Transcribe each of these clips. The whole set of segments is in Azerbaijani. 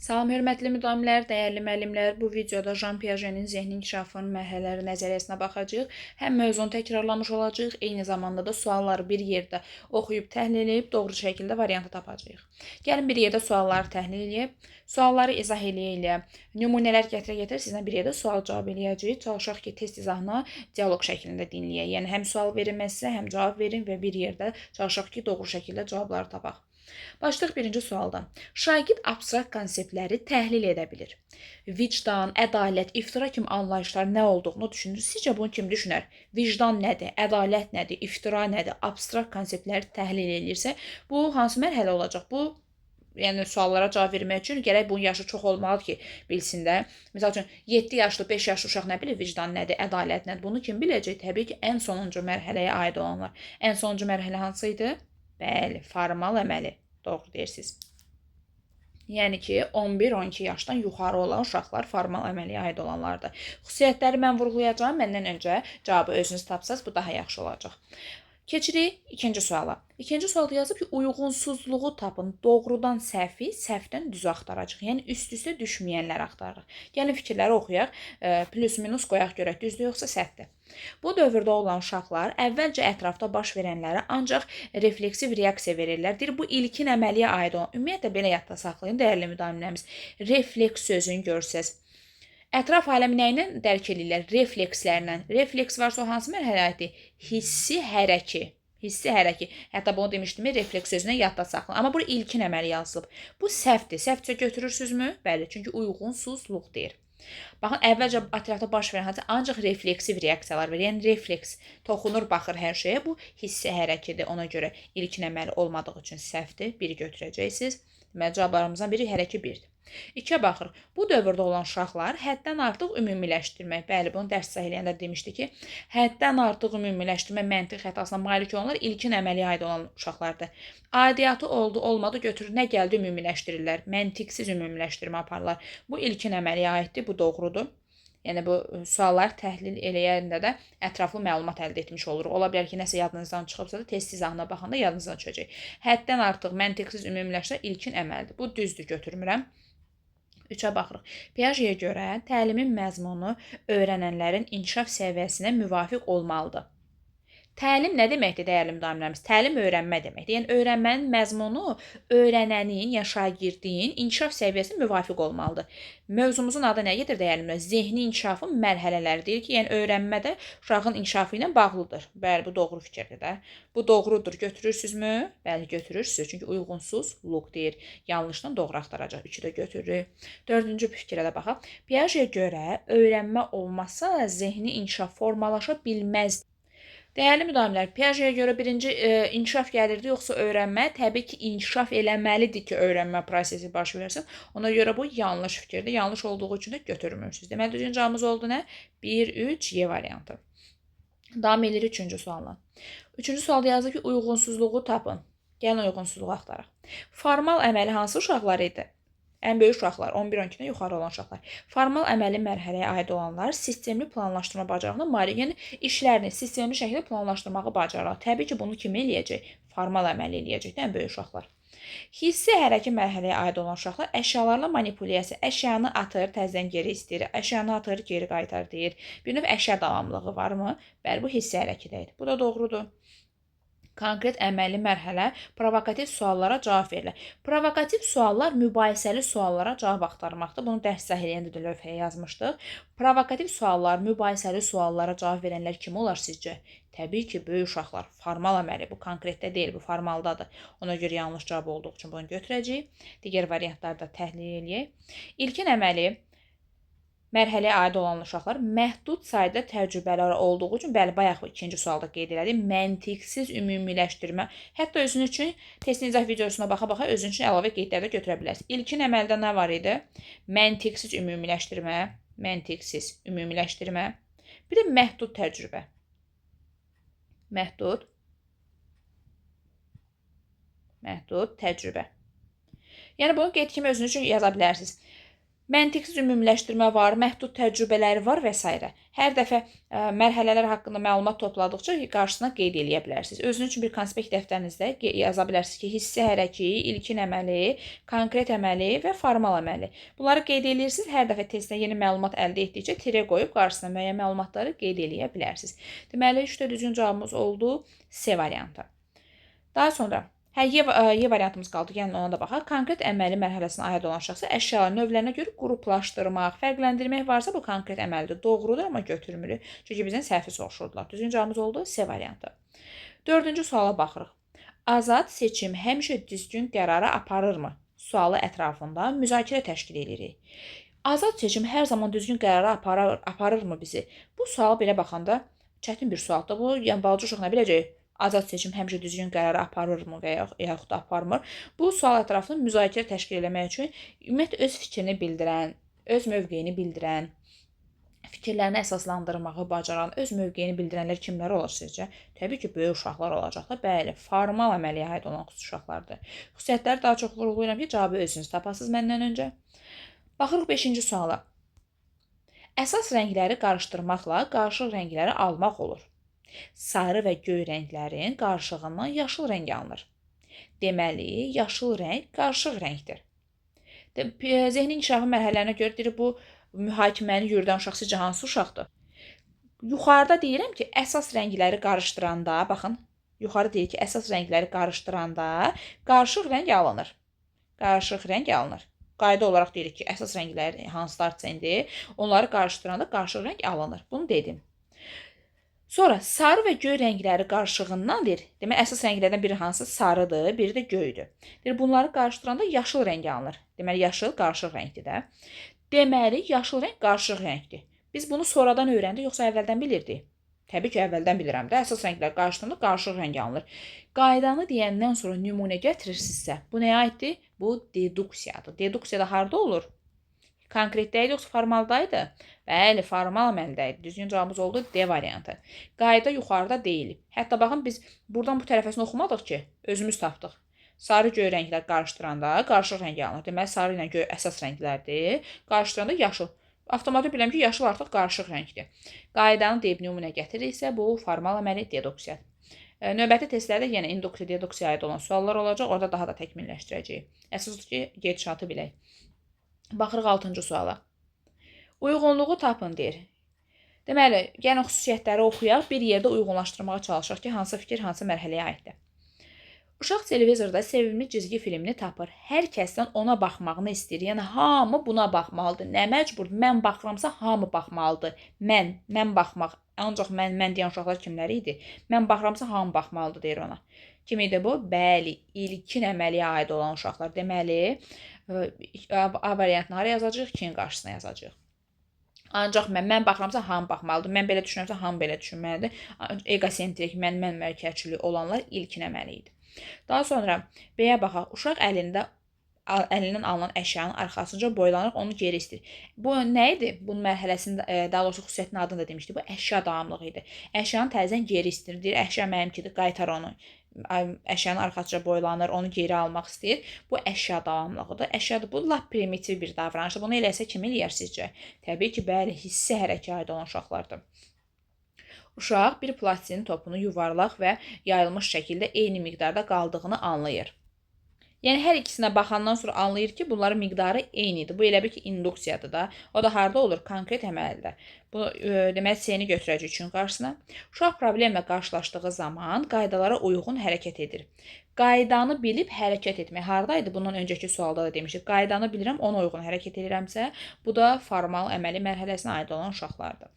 Salam hörmətli müdavimlər, dəyərli müəllimlər. Bu videoda Jean Piaget'in zehni inkişafının mərhələləri nəzəriyyəsinə baxacağıq. Həm mövzunu təkrarlamış olacağıq, eyni zamanda da sualları bir yerdə oxuyub təhlil edib doğru şəkildə variantı tapacağıq. Gəlin bir yerdə sualları təhlil eləyək. Sualları izah eləyə-eləyə, nümunələr gətirə-gətirə sizinlə bir yerdə sual-cavab eləyəcəyik. Çalışaq ki, test izahını dialoq şəklində dinləyək. Yəni həm sual verin mən sizə, həm cavab verin və bir yerdə çalışaq ki, doğru şəkildə cavabları tapaq. Başlayaq birinci sualdan. Şagird abstrakt konseptləri təhlil edə bilir. Vicdan, ədalət, iftira kimi anlayışlar nə olduğunu düşünür. Sizcə bunu kim düşünər? Vicdan nədir? Ədalət nədir? İftira nədir? Abstrakt konseptləri təhlil eləyirsə, bu hansı mərhələ olacaq? Bu, yəni suallara cavab vermək üçün gərək bunun yaşı çox olmalıdır ki, bilsin də. Məsəl üçün 7 yaşlı, 5 yaşlı uşaq nə bilir vicdan nədir, ədalət nədir? Bunu kim biləcək? Təbii ki, ən sonuncu mərhələyə aid olanlar. Ən sonuncu mərhələ hansı idi? Bəli, formal əməli. Doğru deyirsiniz. Yəni ki, 11-12 yaşdan yuxarı olan uşaqlar formal əməliyə aid olanlardır. Xüsusiyyətləri mən vurğulayacağam. Məndən öncə cavabı özünüz tapsaz, bu daha yaxşı olacaq. Keçirik ikinci suala. İkinci sualda yazıb ki, uyğunsuzluğu tapın. Doğrudan səhvi, səhvdən düzü axtaracaq. Yəni üst-üstə düşməyənləri axtarırıq. Gəlin fikirləri oxuyaq. Plus minus qoyaq görək düzdür yoxsa səhvdir. Bu dövrdə olan uşaqlar əvvəlcə ətrafda baş verənlərə ancaq refleksiv reaksiya verirlər. Deyir, bu ilkin əməliyə aid olan. Ümumiyyətlə belə yadda saxlayın dəyərli müdavimlərimiz. Refleks sözünü görsəz. Ətraf aləmi nə ilə dərk eləyirlər? Reflekslərlə. Refleks varsa o hansı mərhələyə aiddir? Hissi hərəki. Hissi hərəki. Hətta bunu demişdim, refleks sözünə yadda saxlayın. Amma bura ilkin əməli yazılıb. Bu səhvdir. Səhvdirsə götürürsünüzmü? Bəli, çünki uyğunsuzluq deyir. Baxın, əvvəlcə ətrafda baş verən hadisə ancaq refleksiv reaksiyalar verir. Yəni refleks toxunur, baxır hər şeyə. Bu hissi hərəkidir. Ona görə ilkin əməli olmadığı üçün səhvdir. Biri götürəcəksiniz. Deməli, cavablarımızdan biri hərəki birdir. 2-yə baxırıq. Bu dövrdə olan uşaqlar həddən artıq ümumiləşdirmək. Bəli, bunu dərs izah eləyəndə demişdi ki, həddən artıq ümumiləşdirmə məntiq xətasına malik olanlar ilkin əməliyə aid olan uşaqlardır. Aidiyyatı oldu, olmadı, götürür, nə gəldi ümumiləşdirirlər. Məntiqsiz ümumiləşdirmə aparırlar. Bu ilkin əməliyə aiddir, bu doğrudur. Yəni bu sualları təhlil eləyəndə də ətraflı məlumat əldə etmiş oluruq. Ola bilər ki, nəsə yadınızdan çıxıbsa da test izahına baxanda yadınızdan düşəcək. Həddən artıq məntiqsiz ümumiləşdirmə ilkin əməldir. Bu düzdür, götürmürəm. 3-ə baxırıq. Piaget'ə görə təlimin məzmunu öyrənənlərin inkişaf səviyyəsinə müvafiq olmalıdır. Təlim nə deməkdir, dəyərli müdavimlərimiz? Təlim öyrənmə deməkdir. Yəni öyrənmənin məzmunu öyrənənin, yəni şagirdin inkişaf səviyyəsinə müvafiq olmalıdır. Mövzumuzun adı nə gedir, dəyərli müdavimlər? Zehni inkişafın mərhələləri deyir ki, yəni öyrənmə də uşağın inkişafı ilə bağlıdır. Bəli, bu doğru fikirdir də. Bu doğrudur. Götürürsünüzmü? Bəli, götürürsünüz. Çünki uyğunsuzluq deyir. Yanlışdan doğru axtaracaq. 3-ü də götürürük. Dördüncü fikrə də baxaq. Piaget'ə görə öyrənmə olmasa zehni inkişaf formalaşa bilməz. Dəyərli müdavimlər, Piaget'ə görə birinci inkişaf gəlirdi, yoxsa öyrənmə? Təbii ki, inkişaf eləməlidir ki, öyrənmə prosesi baş versin. Ona görə bu yanlış fikirdir. Yanlış olduğu üçün də götürmürsünüz. Deməli, düzgün cavabımız oldu nə? 1, 3, Y variantı. Davam edirik üçüncü sualla. Üçüncü sualda yazır ki, uyğunsuzluğu tapın. Gəlin uyğunsuzluğu axtaraq. Formal əməli hansı uşaqlar idi? Ən böyük uşaqlar, 11-12-dən yuxarı olan uşaqlar. Formal əməli mərhələyə aid olanlar sistemli planlaşdırma bacarığına malik, yəni işlərini sistemli şəkildə planlaşdırmağı bacarırlar. Təbii ki, bunu kim eləyəcək? Formal əməli eləyəcək də ən böyük uşaqlar. Hissi hərəki mərhələyə aid olan uşaqlar əşyalarla manipulyasiya, əşyanı atır, təzədən geri istəyir, əşyanı atır, geri qaytar deyir. Bir növ əşya davamlılığı varmı? Bəli, bu hissi hərəkidə idi. Bu da doğrudur. Konkret əməli mərhələ provokativ suallara cavab verilir. Provokativ suallar mübahisəli suallara cavab axtarmaqdır. Bunu dərs izah eləyəndə də lövhəyə yazmışdıq. Provokativ suallar, mübahisəli suallara cavab verənlər kim olar sizcə? Təbii ki, böyük uşaqlar. Formal əməli. Bu konkretdə deyil, bu formaldadır. Ona görə yanlış cavab olduğu üçün bunu götürəcəyik. Digər variantları da təhlil eləyək. İlkin əməli mərhələyə aid olan uşaqlar məhdud sayda təcrübələri olduğu üçün, bəli, bayaq ikinci sualda qeyd elədik, məntiqsiz ümumiləşdirmə. Hətta özün üçün testin izah videosuna baxa-baxa özün üçün əlavə qeydlər də götürə bilərsiniz. İlkin əməldə nə var idi? Məntiqsiz ümumiləşdirmə, məntiqsiz ümumiləşdirmə. Bir də məhdud təcrübə. Məhdud təcrübə. Yəni bunu qeyd kimi özünüz üçün yaza bilərsiniz. Məntiqsiz ümumiləşdirmə var, məhdud təcrübələri var və s. Hər dəfə mərhələlər haqqında məlumat topladıqca qarşısına qeyd eləyə bilərsiniz. Özünüz üçün bir konspekt dəftərinizdə yaza bilərsiniz ki, hissi hərəki, ilkin əməli, konkret əməli və formal əməli. Bunları qeyd eləyirsiniz. Hər dəfə testdə yeni məlumat əldə etdikcə tirə qoyub qarşısına müəyyən məlumatları qeyd eləyə bilərsiniz. Deməli, 3-də düzgün cavabımız oldu C variantı. Daha sonra Y variantımız qaldı. Yəni ona da baxaq. Konkret əməli mərhələsinə aid olan şəxsi əşyaların növlərinə görə qruplaşdırmaq, fərqləndirmək varsa bu konkret əməlidir. Doğrudur, amma götürmürük. Çünki bizdən səhvi soruşurdular. Düzgün cavabımız oldu C variantı. Dördüncü suala baxırıq. Azad seçim həmişə düzgün qərara aparırmı? Sualı ətrafında müzakirə təşkil edirik. Azad seçim hər zaman düzgün qərara aparırmı bizi? Bu suala belə baxanda çətin bir sualdır. Bu, yəni balaca uşaq nə biləcək? Azad seçim həmişə düzgün qərarı aparırmı və yaxud da aparmır? Bu sual ətrafında müzakirə təşkil eləmək üçün ümumiyyətlə öz fikrini bildirən, öz mövqeyini bildirən, fikirlərini əsaslandırmağı bacaran, öz mövqeyini bildirənlər kimlər olar sizcə? Təbii ki, böyük uşaqlar olacaq da. Bəli, formal əməliyə aid olan xüsusi uşaqlardır. Xüsusiyyətləri daha çox vurğulayıram ki, cavabı özünüz tapasınız məndən öncə. Baxırıq 5-ci suala. Əsas rəngləri qarışdırmaqla qarışıq rəngləri almaq olur. Sarı və göy rənglərin qarışığından yaşıl rəng alınır. Deməli, yaşıl rəng qarışıq rəngdir. Zehnin inkişafı mərhələlərinə görə deyir, bu mühakiməni yürüdən uşaq sizcə hansı uşaqdır? Yuxarıda deyirəm ki, əsas rəngləri qarışdıranda, baxın, yuxarı deyir ki, əsas rəngləri qarışdıranda qarışıq rəng alınır. Qarışıq rəng alınır. Qayda olaraq deyirik ki, əsas rənglər hansılarsa indi, onları qarışdıranda qarışıq rəng alınır. Bunu dedim. Sonra sarı və göy rəngləri qarışığından deyir. Demək, əsas rənglərdən biri hansı? Sarıdır, biri də göydür. Deyir, bunları qarışdıranda yaşıl rəng alınır. Deməli, yaşıl qarışıq rəngdir də. Deməli, yaşıl rəng qarışıq rəngdir. Biz bunu sonradan öyrəndik, yoxsa əvvəldən bilirdik? Təbii ki, əvvəldən bilirəm də. Əsas rənglər qarışdıranda qarışıq rəng alınır. Qaydanı deyəndən sonra nümunə gətirirsinizsə, bu nəyə aiddir? Bu deduksiyadır. Deduksiya da harda olur? Konkretdə idi, yoxsa formaldaydı? Bəli, formal əməldə idi. Düzgün cavabımız oldu D variantı. Qayda yuxarıda deyilib. Hətta baxın, biz buradan bu tərəfəsini oxumadıq ki, özümüz tapdıq. Sarı göy rənglər qarışdıranda qarışıq rəng alınır. Deməli, sarı ilə göy əsas rənglərdir. Qarışdıranda yaşıl. Avtomatik biləm ki, yaşıl artıq qarışıq rəngdir. Qaydanı deyib nümunə gətiririksə, bu formal əməli deduksiyadır. Növbəti testlərdə yenə induksiya, deduksiyaya aid olan suallar olacaq. Orada daha da təkmilləşdirəcəyik. Əsas odur ki, gedişatı bilək. Baxırıq 6-cı suala. Uyğunluğu tapın deyir. Deməli, gəlin xüsusiyyətləri oxuyaq, bir yerdə uyğunlaşdırmağa çalışaq ki, hansı fikir hansı mərhələyə aiddir. Uşaq televizorda sevimli cizgi filmini tapır. Hər kəsdən ona baxmağını istəyir. Yəni, hamı buna baxmalıdır. Nə məcbur? Mən baxıramsa, hamı baxmalıdır. Mən baxmaq. Ancaq mən deyən uşaqlar kimləri idi? Mən baxıramsa, hamı baxmalıdır, deyir ona. Kim idi bu? Bəli, ilkin əməliyə aid olan uşaqlar. Deməli, A variantını haraya yazacağıq? 2-nin qarşısına yazacağıq. Ancaq mən baxıramsa, hamı baxmalıdır. Mən belə düşünürəmsə, hamı belə düşünməlidir. Egosentrik, mən mərkəzçiliyi olanlar ilkin əməli idi. Daha sonra B-yə baxaq. Uşaq əlindən alınan əşyanın arxasınca boylanır, onu geri istəyir. Bu nə idi? Bunun mərhələsində, daha doğrusu xüsusiyyətinin adını da demişdik. Bu əşya davamlığı idi. Əşyanı təzədən geri istəyir. Deyir, əşya mənimkidir, qaytar onu. Əşyanın arxasınca boylanır, onu geri almaq istəyir. Bu əşya davamlığıdır. Əşyadır. Bu lap primitiv bir davranışdır. Bunu eləsə kim eləyər sizcə? Təbii ki, bəli, hissi hərəkə aid olan uşaqlardır. Uşaq bir plastilin topunu yuvarlaq və yayılmış şəkildə eyni miqdarda qaldığını anlayır. Yəni, hər ikisinə baxandan sonra anlayır ki, bunların miqdarı eynidir. Bu elə bil ki, induksiyadır da. O da harda olur? Konkret əməldə. Bu, deməli, C-ni götürəcək üçün qarşısına. Uşaq problemlə qarşılaşdığı zaman qaydalara uyğun hərəkət edir. Qaydanı bilib hərəkət etmək. Haradaydı? Bundan öncəki sualda da demişdik. Qaydanı bilirəm, ona uyğun hərəkət edirəmsə, bu da formal əməli mərhələsinə aid olan uşaqlardır.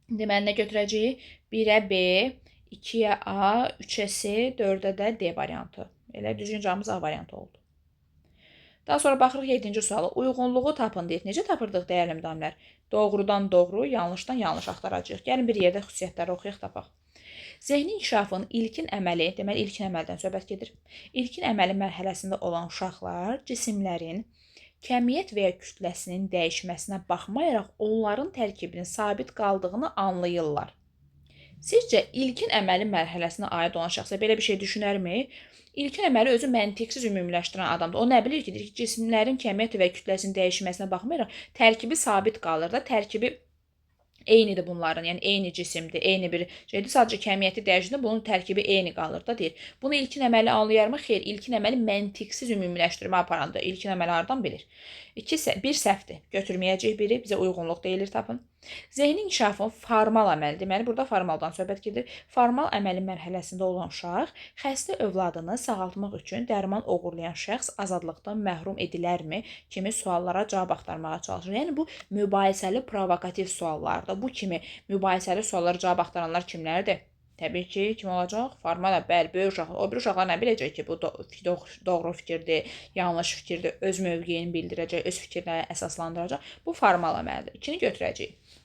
Deməli, nə götürəcəyik? 1-ə B, 2-yə A, 3-ə C, 4-ə də D variantı. Elə düzgün cavabımız A variantı oldu. Daha sonra baxırıq 7-ci suala. Uyğunluğu tapın deyir. Necə tapırdıq dəyərli müdamilər? Doğrudan doğru, yanlışdan yanlış axtaracağıq. Gəlin bir yerdə xüsusiyyətləri oxuyaq, tapaq. Zehni inkişafın ilkin əməli, deməli ilkin əməldən söhbət gedir. İlkin əməli mərhələsində olan uşaqlar cisimlərin kəmiyyət və ya kütləsinin dəyişməsinə baxmayaraq onların tərkibinin sabit qaldığını anlayırlar. Sizcə ilkin əməli mərhələsinə aid olan şəxsə belə bir şey düşünərmi? İlkin əməli özü məntiqsiz ümumiləşdirən adamdır. O nə bilir ki, deyir ki, cisimlərin kəmiyyəti və kütləsinin dəyişməsinə baxmayaraq tərkibi sabit qalır da, tərkibi eynidir bunların, yəni eyni cisimdir, eyni bir şeydir. Sadəcə kəmiyyəti dəyişir, bunun tərkibi eyni qalır da deyir. Bunu ilkin əməli anlayarmı? Xeyr, ilkin əməli məntiqsiz ümumiləşdirmə aparandır. İlkin əməli hardan bilir? Bir səhvdir. Götürməyəcək biri, bizə uyğunluq deyilir, tapın. Zehni inkişafın formal əməli, deməli burada formaldan söhbət gedir. Formal əməli mərhələsində olan uşaq xəstə övladını sağaltmaq üçün dərman oğurlayan şəxs azadlıqdan məhrum edilərmi kimi suallara cavab axtarmağa çalışır. Yəni bu mübahisəli provokativ suallardır. Bu kimi mübahisəli suallara cavab axtaranlar kimlərdir? Təbii ki, kim olacaq? Formal, bəli, böyük uşaqlar. O bir uşaqlar nə biləcək ki, bu doğru fikirdir, yanlış fikirdir, öz mövqeyini bildirəcək, öz fikirlərini əsaslandıracaq. Bu formal əməldir. İkini götürəcəyik.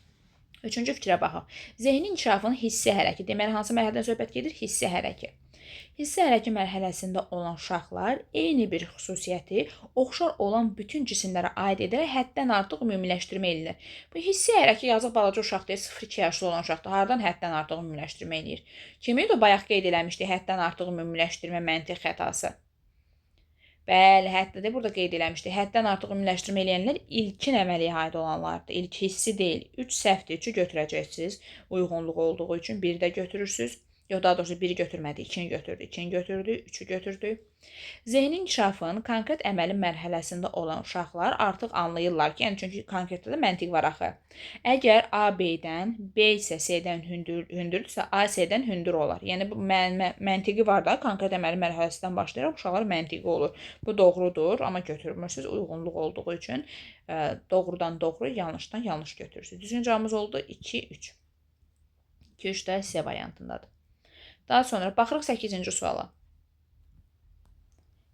Üçüncü fikrə baxaq. Zehni inkişafın hissi hərəki. Deməli, hansı mərhələdən söhbət gedir? Hissi hərəki. Hissi hərəki mərhələsində olan uşaqlar eyni bir xüsusiyyəti oxşar olan bütün cisimlərə aid edərək həddən artıq ümumiləşdirmə eləyirlər. Bu hissi hərəki yazıq balaca uşaq deyil, 0-2 yaşlı olan uşaqdır. Hardan həddən artıq ümumiləşdirmə eləyir? Kim idi o bayaq qeyd eləmişdi həddən artıq ümumiləşdirmə məntiq xətası? Bəli, hətta də burada qeyd eləmişdi. Həddən artıq ümumiləşdirmə eləyənlər ilkin əməliyə aid olanlardır. İlk hissi deyil. 3 səhvdir, 3-ü götürəcəksiniz. Uyğunluq olduğu üçün biri də götürürsünüz. Yox, daha doğrusu biri götürmədi, ikini götürdü, ikini götürdü, üçü götürdü. Zehni inkişafın konkret əməli mərhələsində olan uşaqlar artıq anlayırlar ki, yəni çünki konkretdə də məntiq var axı. Əgər A B-dən, B isə C-dən hündürdürsə, A C-dən hündür olar. Yəni bu məntiqi var da, konkret əməli mərhələsindən başlayaraq uşaqlar məntiqi olur. Bu doğrudur, amma götürmürsünüz uyğunluq olduğu üçün doğrudan doğru, yanlışdan yanlış götürürsünüz. Düzgün cavabımız oldu 2, 3. 2, 3 də C variantındadır. Daha sonra baxırıq 8-ci suala.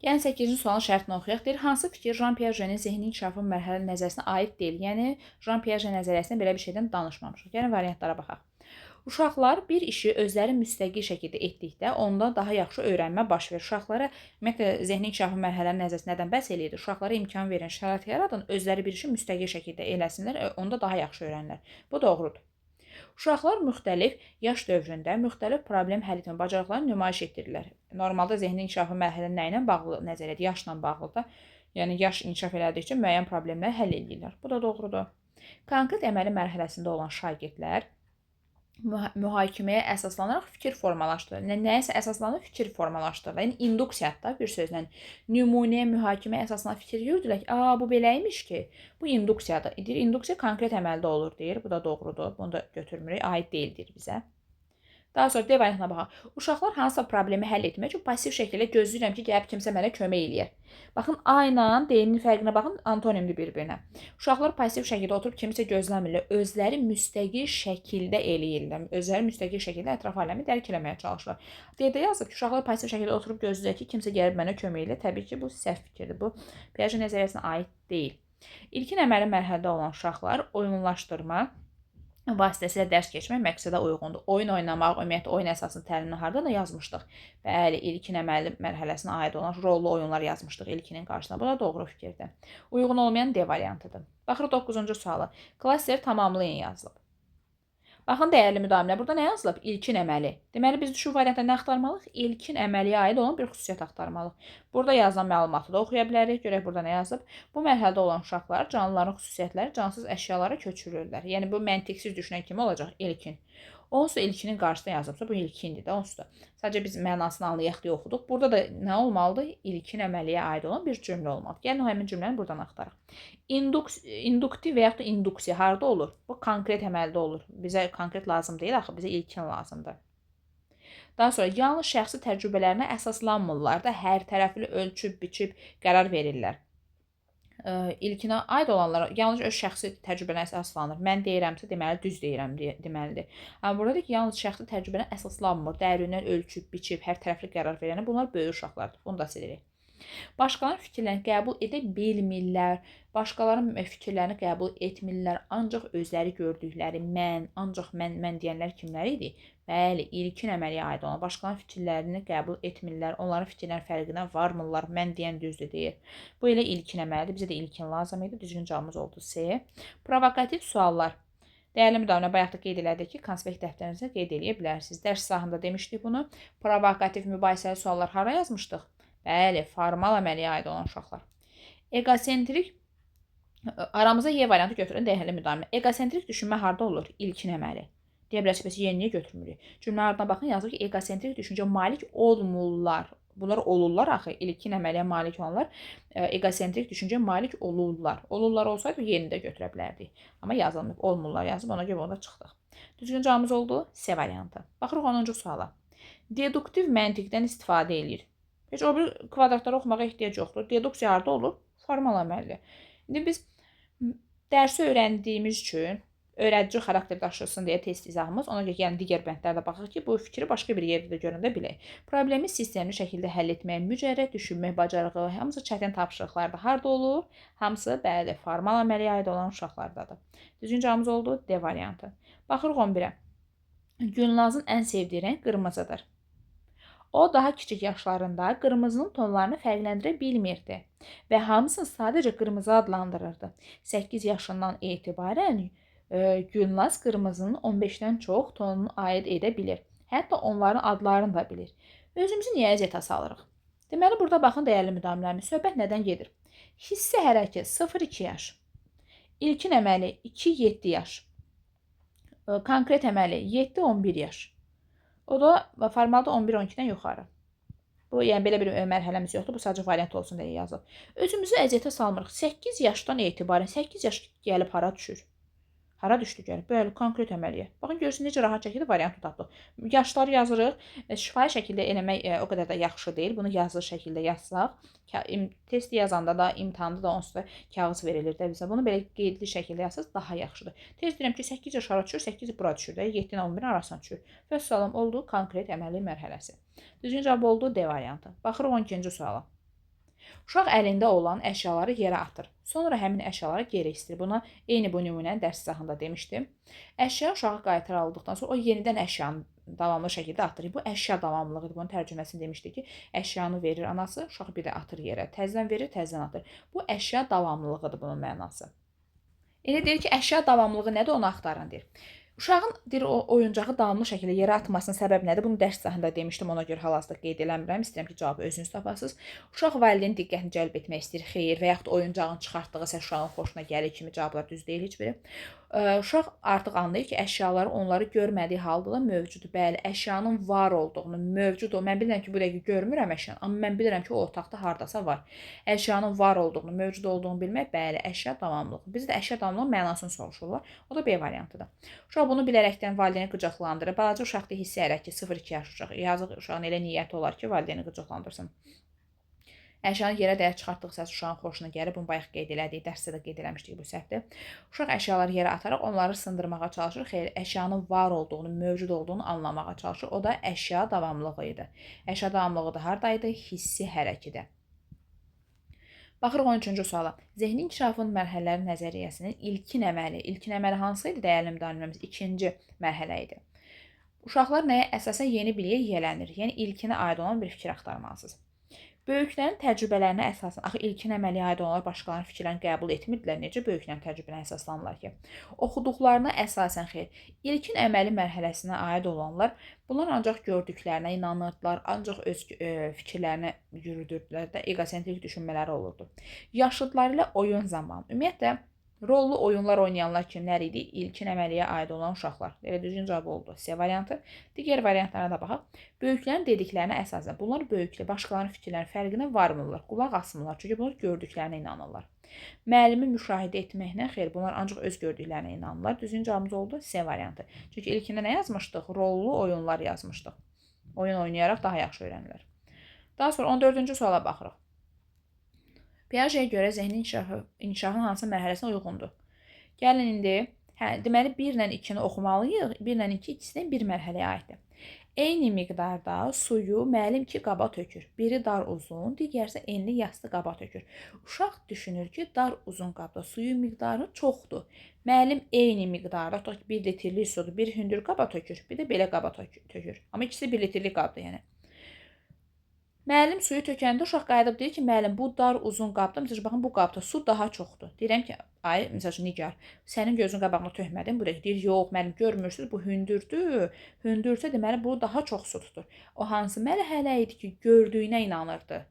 Gəlin 8-ci sualın şərtini oxuyaq. Deyir, hansı fikir Jean Piaget'in zehni inkişafı mərhələ nəzəriyyəsinə aid deyil? Yəni, Jean Piaget nəzəriyyəsində belə bir şeydən danışmamışıq. Gəlin variantlara baxaq. Uşaqlar bir işi özləri müstəqil şəkildə etdikdə onda daha yaxşı öyrənmə baş verir. Uşaqlara, ümumiyyətlə, zehni inkişafı mərhələnin nəzəriyyəsi nədən bəhs eləyir? Uşaqlara imkan verin, şərait yaradın, özləri bir işi müstəqil şəkildə eləsinlər, onda daha yaxşı öyrənirlər. Bu doğrudur. Uşaqlar müxtəlif yaş dövründə müxtəlif problem həll etmə bacarıqlarını nümayiş etdirirlər. Normalda zehni inkişafı mərhələ nə ilə bağlı nəzəriyyədir? Yaşla bağlı da. Yəni, yaş inkişaf elədikcə müəyyən problemləri həll edirlər. Bu da doğrudur. Konkret əməli mərhələsində olan şagirdlər mühakiməyə əsaslanaraq fikir formalaşdırır. Nəyəsə əsaslanır, fikir formalaşdırır. Yəni, induksiya da bir sözlə nümunəyə, mühakiməyə əsaslanaraq fikir yürüdürlər ki, bu belə imiş ki, bu induksiyadır. Deyir, induksiya konkret əməldə olur, deyir. Bu da doğrudur. Bunu da götürmürük. Aid deyildir bizə. Daha sonra D variantına baxaq. Uşaqlar hansısa problemi həll etmək üçün pasiv şəkildə gözləyirəm ki, gəlib kimsə mənə kömək eləyər. Baxın, A ilə D-nin fərqinə baxın, antonimdir bir-birinə. Uşaqlar pasiv şəkildə oturub kimsə gözləmirlər. Özləri müstəqil şəkildə eləyirlər. Özləri müstəqil şəkildə ətraf aləmi dərk eləməyə çalışırlar. D-də yazıb ki, uşaqlar pasiv şəkildə oturub gözləyir ki, kimsə gəlib mənə kömək eləyər. Təbii ki, bu səhv fikirdir. Bu Piaget nəzəriyyəsinə aid deyil. İlkin əməli mərhələdə olan uşaqlar oyunlaşdırma vasitəsilə dərs keçmək məqsədə uyğundur. Oyun oynamaq, ümumiyyətlə, oyun əsaslı təlimini harda da yazmışdıq? Bəli, ilkin əməli mərhələsinə aid olan rollu oyunlar yazmışdıq ilkinin qarşısına. Bu da doğru fikirdir. Uyğun olmayan D variantıdır. Baxırıq 9-cu suala. Klaster tamamlayın yazılıb. Baxın, dəyərli müdavimlər, burada nə yazılıb? İlkin əməli. Deməli, biz şu variantda nə axtarmalıyıq? İlkin əməliyə aid olan bir xüsusiyyət axtarmalıyıq. Burada yazılan məlumatı da oxuya bilərik. Görək burada nə yazılıb? Bu mərhələdə olan uşaqlar canlıların xüsusiyyətləri cansız əşyalara köçürürlər. Yəni, bu məntiqsiz düşünən kimi olacaq? İlkin. Onsuz da ilkinin qarşısına yazılıbsa, bu ilkindir də, onsuz da. Sadəcə biz mənasını anlayaq deyə oxuduq. Burada da nə olmalıdır? İlkin əməliyə aid olan bir cümlə olmalıdır. Gəlin, o həmin cümləni buradan axtaraq. İnduktiv və yaxud da induksiya harada olur? Bu konkret əməldə olur. Bizə konkret lazım deyil, axı bizə ilkin lazımdır. Daha sonra yalnız şəxsi təcrübələrinə əsaslanmırlar da, hər tərəfli ölçüb, biçib qərar verirlər. İlkinə aid olanlara yalnız öz şəxsi təcrübələrinə əsaslanır. Mən deyirəmsə, deməli düz deyirəm deməlidir. Amma burada ki, yalnız şəxsi təcrübələrinə əsaslanmır, dərindən ölçüb, biçib, hər tərəfli qərar verənə bunlar böyük uşaqlardır. Bunu da silirik. Başqalarının fikirlərini qəbul edə bilmirlər, başqalarının fikirlərini qəbul etmirlər, ancaq özləri gördükləri mən, ancaq mən, mən deyənlər kimlər idi? Bəli, ilkin əməliyə aid olan başqalarının fikirlərini qəbul etmirlər, onların fikirlərinin fərqinə varmırlar, mən deyən düzdür deyir. Bu elə ilkin əməlidir, bizə də ilkin lazım idi, düzgün cavabımız oldu C. Provokativ suallar. Dəyərli müdavimlər, bayaq da qeyd elədik ki, konspekt dəftərinizə qeyd eləyə bilərsiniz. Dərs sahında demişdik bunu. Provokativ mübahisəli suallar hara yazmışdıq? Bəli, formal əməliyə aid olan uşaqlar. Eqosentrik, aramıza Y variantı götürün, dəyərli müdavimlər. Eqosentrik düşünmə harda olur? İlkin əməli. Deyə bilərsiniz, bəs Y niyə götürmürük? Cümlə ardına baxın, yazır ki, eqosentrik düşüncə malik olmurlar. Bunlar olurlar axı, ilkin əməliyə malik olanlar eqosentrik düşüncə malik olurlar. Olurlar olsaydı yeni də götürə bilərdik. Amma yazılmayıb, olmurlar yazıb, ona görə ona çıxdıq. Düzgün cavabımız oldu C variantı. Baxırıq 10-cu suala. Deduktiv məntiqdən istifadə eləyir. Heç o bir kvadratları oxumağa ehtiyac yoxdur. Deduksiya harda olur? Formal əməlli. İndi biz dərsi öyrəndiyimiz üçün öyrədici xarakter daşısın deyə test izahımız, ona görə yəni digər bəndlərdə baxırıq ki, bu fikri başqa bir yerdə də görəndə bilək. Problemi sistemli şəkildə həll etməyə mücərrəd düşünmək bacarığı, hamısı çətin tapşırıqlarda harda olur? Hamısı, bəli, formal əməliyə aid olan uşaqlardadır. Düzgün cavabımız oldu D variantı. Baxırıq 11-ə. Gülnazın ən sevdiyi rəng qırmızıdır. O, daha kiçik yaşlarında qırmızının tonlarını fərqləndirə bilmirdi və hamısını sadəcə qırmızı adlandırırdı. 8 yaşından etibarən Gülnaz qırmızının 15-dən çox tonunu aid edə bilir. Hətta onların adlarını da bilir. Özümüzü niyə əziyyətə salırıq? Deməli, burada baxın, dəyərli müdavimlərimiz, söhbət nədən gedir? Hissi hərəkət 0-2 yaş. İlkin əməli 2-7 yaş. Konkret əməli 7-11 yaş. O da formalda 11-12-dən yuxarı. Bu, yəni belə bir mərhələmiz yoxdur. Bu sadəcə variant olsun deyə yazılıb. Özümüzü əziyyətə salmırıq. 8 yaşdan etibarən 8 yaş gəlib hara düşür? Hara düşdü gəlib? Bəli, konkret əməliyə. Baxın, görürsünüz, necə rahat şəkildə variantı tapdıq. Yaşları yazırıq. Şifahi şəkildə eləmək o qədər də yaxşı deyil. Bunu yazılı şəkildə yazsaq, testi yazanda da, imtahanda da onsuz da kağız verilir də bizə. Bunu belə qeydli şəkildə yazsaq daha yaxşıdır. Tez deyirəm ki, 8 yaş hara düşür, 8 bura düşür də, 7 ilə 11-in arasına düşür. Vəssalam, oldu konkret əməli mərhələsi. Düzgün cavab oldu D variantı. Baxırıq 12-ci suala. Uşaq əlində olan əşyaları yerə atır. Sonra həmin əşyaları geri istəyir. Buna eyni bu nümunəni dərs izahında demişdim. Əşya uşağa qaytarıldıqdan sonra o yenidən əşyanı davamlı şəkildə atır. Bu əşya davamlılığıdır. Bunun tərcüməsini demişdik ki, əşyanı verir anası, uşaq bir də atır yerə. Təzədən verir, təzədən atır. Bu əşya davamlılığıdır bunun mənası. İndi deyir ki, əşya davamlılığı nədir, onu axtarın deyir. Uşağın deyir, o oyuncağı davamlı şəkildə yerə atmasının səbəbi nədir? Bunu dərs izahında demişdim, ona görə hal-hazırda qeyd eləmirəm. İstəyirəm ki, cavabı özünüz tapasınız. Uşaq valideyn diqqətini cəlb etmək istəyir, xeyir, və yaxud oyuncağın çıxartdığı səs uşağın xoşuna gəlir kimi cavablar düz deyil heç biri. Uşaq artıq anlayır ki, əşyaları onları görmədiyi halda da mövcuddur. Bəli, əşyanın var olduğunu, mövcud olduğunu. Mən bilirəm ki, bu dəqiqə görmürəm əşyanı, amma mən bilirəm ki, o otaqda hardasa var. Əşyanın var olduğunu, mövcud olduğunu bilmək, bəli, əşya davamlılığı. Biz də əşya davamlılığı mənasını soruşurlar. O da B variantıdır. Uşaq bunu bilərəkdən valideyni qıcıqlandırır. Balaca uşaqda hissi hərəkət 0-2 yaş uşaq. Yazıq uşağın elə niyyəti olar ki, valideyni qıcıqlandırsın. Əşyanı yerə dəyər çıxartdığı səs uşağın xoşuna gəlir. Bunu bayaq qeyd elədik, dərsdə də qeyd eləmişdik bu səhvdir. Uşaq əşyaları yerə ataraq onları sındırmağa çalışır. Xeyr, əşyanın var olduğunu, mövcud olduğunu anlamağa çalışır. O da əşya davamlılığı idi. Əşya davamlılığı da hardaydı? Hissi hərəkədə. Baxırıq 13-cü suala. Zehni inkişafın mərhələləri nəzəriyyəsinin ilkin əməli. İlkin əməli hansı idi? Dəyərli müdavimlərimiz ikinci mərhələ idi. Uşaqlar nəyə əsasən yeni biliyə yiyələnir? Yəni ilkinə aid olan bir fikir axtarmalısınız. Böyüklərin təcrübələrinə əsasən, axı ilkin əməliyə aid olanlar başqalarının fikirlərini qəbul etmirdilər, necə böyüklərin təcrübələrinə əsaslanırlar ki? Oxuduqlarına əsasən xeyr. İlkin əməli mərhələsinə aid olanlar, bunlar ancaq gördüklərinə inanırdılar, ancaq öz fikirlərini yürüdürdülər də, eqosentrik düşünmələri olurdu. Yaşıdları ilə oyun zamanı. Ümumiyyətlə, rollu oyunlar oynayanlar kimlər idi? İlkin əməliyə aid olan uşaqlar. Elə düzgün cavab oldu. C variantı. Digər variantlara da baxaq. Böyüklərin dediklərinə əsasən. Bunlar böyüklər, başqalarının fikirlərinin fərqinə varmırlar, qulaq asmırlar. Çünki bunlar gördüklərinə inanırlar. Müəllimi müşahidə etməklə xeyr, bunlar ancaq öz gördüklərinə inanırlar. Düzgün cavabımız oldu C variantı. Çünki ilkində nə yazmışdıq? Rollu oyunlar yazmışdıq. Oyun oynayaraq daha yaxşı öyrənirlər. Daha sonra 14-cü suala baxırıq. Piagetə görə zehnin inkişafın hansı mərhələsinə uyğundur? Gəlin indi, deməli 1 ilə 2-ni oxumalıyıq. 1 ilə 2 ikisindən bir mərhələyə aiddir. Eyni miqdarda suyu müəllim iki qaba tökür. Biri dar uzun, digəri isə enli yastı qaba tökür. Uşaq düşünür ki, dar uzun qabda suyun miqdarı çoxdur. Müəllim eyni miqdarda, tutaq ki, 1 litrlik sudur, bir hündür qaba tökür, bir də belə qaba tökür. Amma ikisi 1 litrlik qabdır yəni. Müəllim suyu tökəndə uşaq qayıdıb deyir ki, müəllim bu dar uzun qabda, məsəl üçün baxın bu qabda su daha çoxdur. Deyirəm ki, ay, məsəl üçün Nigar, sənin gözün qabağına tökmədim. Bu dəqiqə deyir, yox, müəllim görmürsünüz, bu hündürdür. Hündürsə deməli bu daha çox su tutur. O hansı mərhələ idi ki, gördüyünə inanırdı.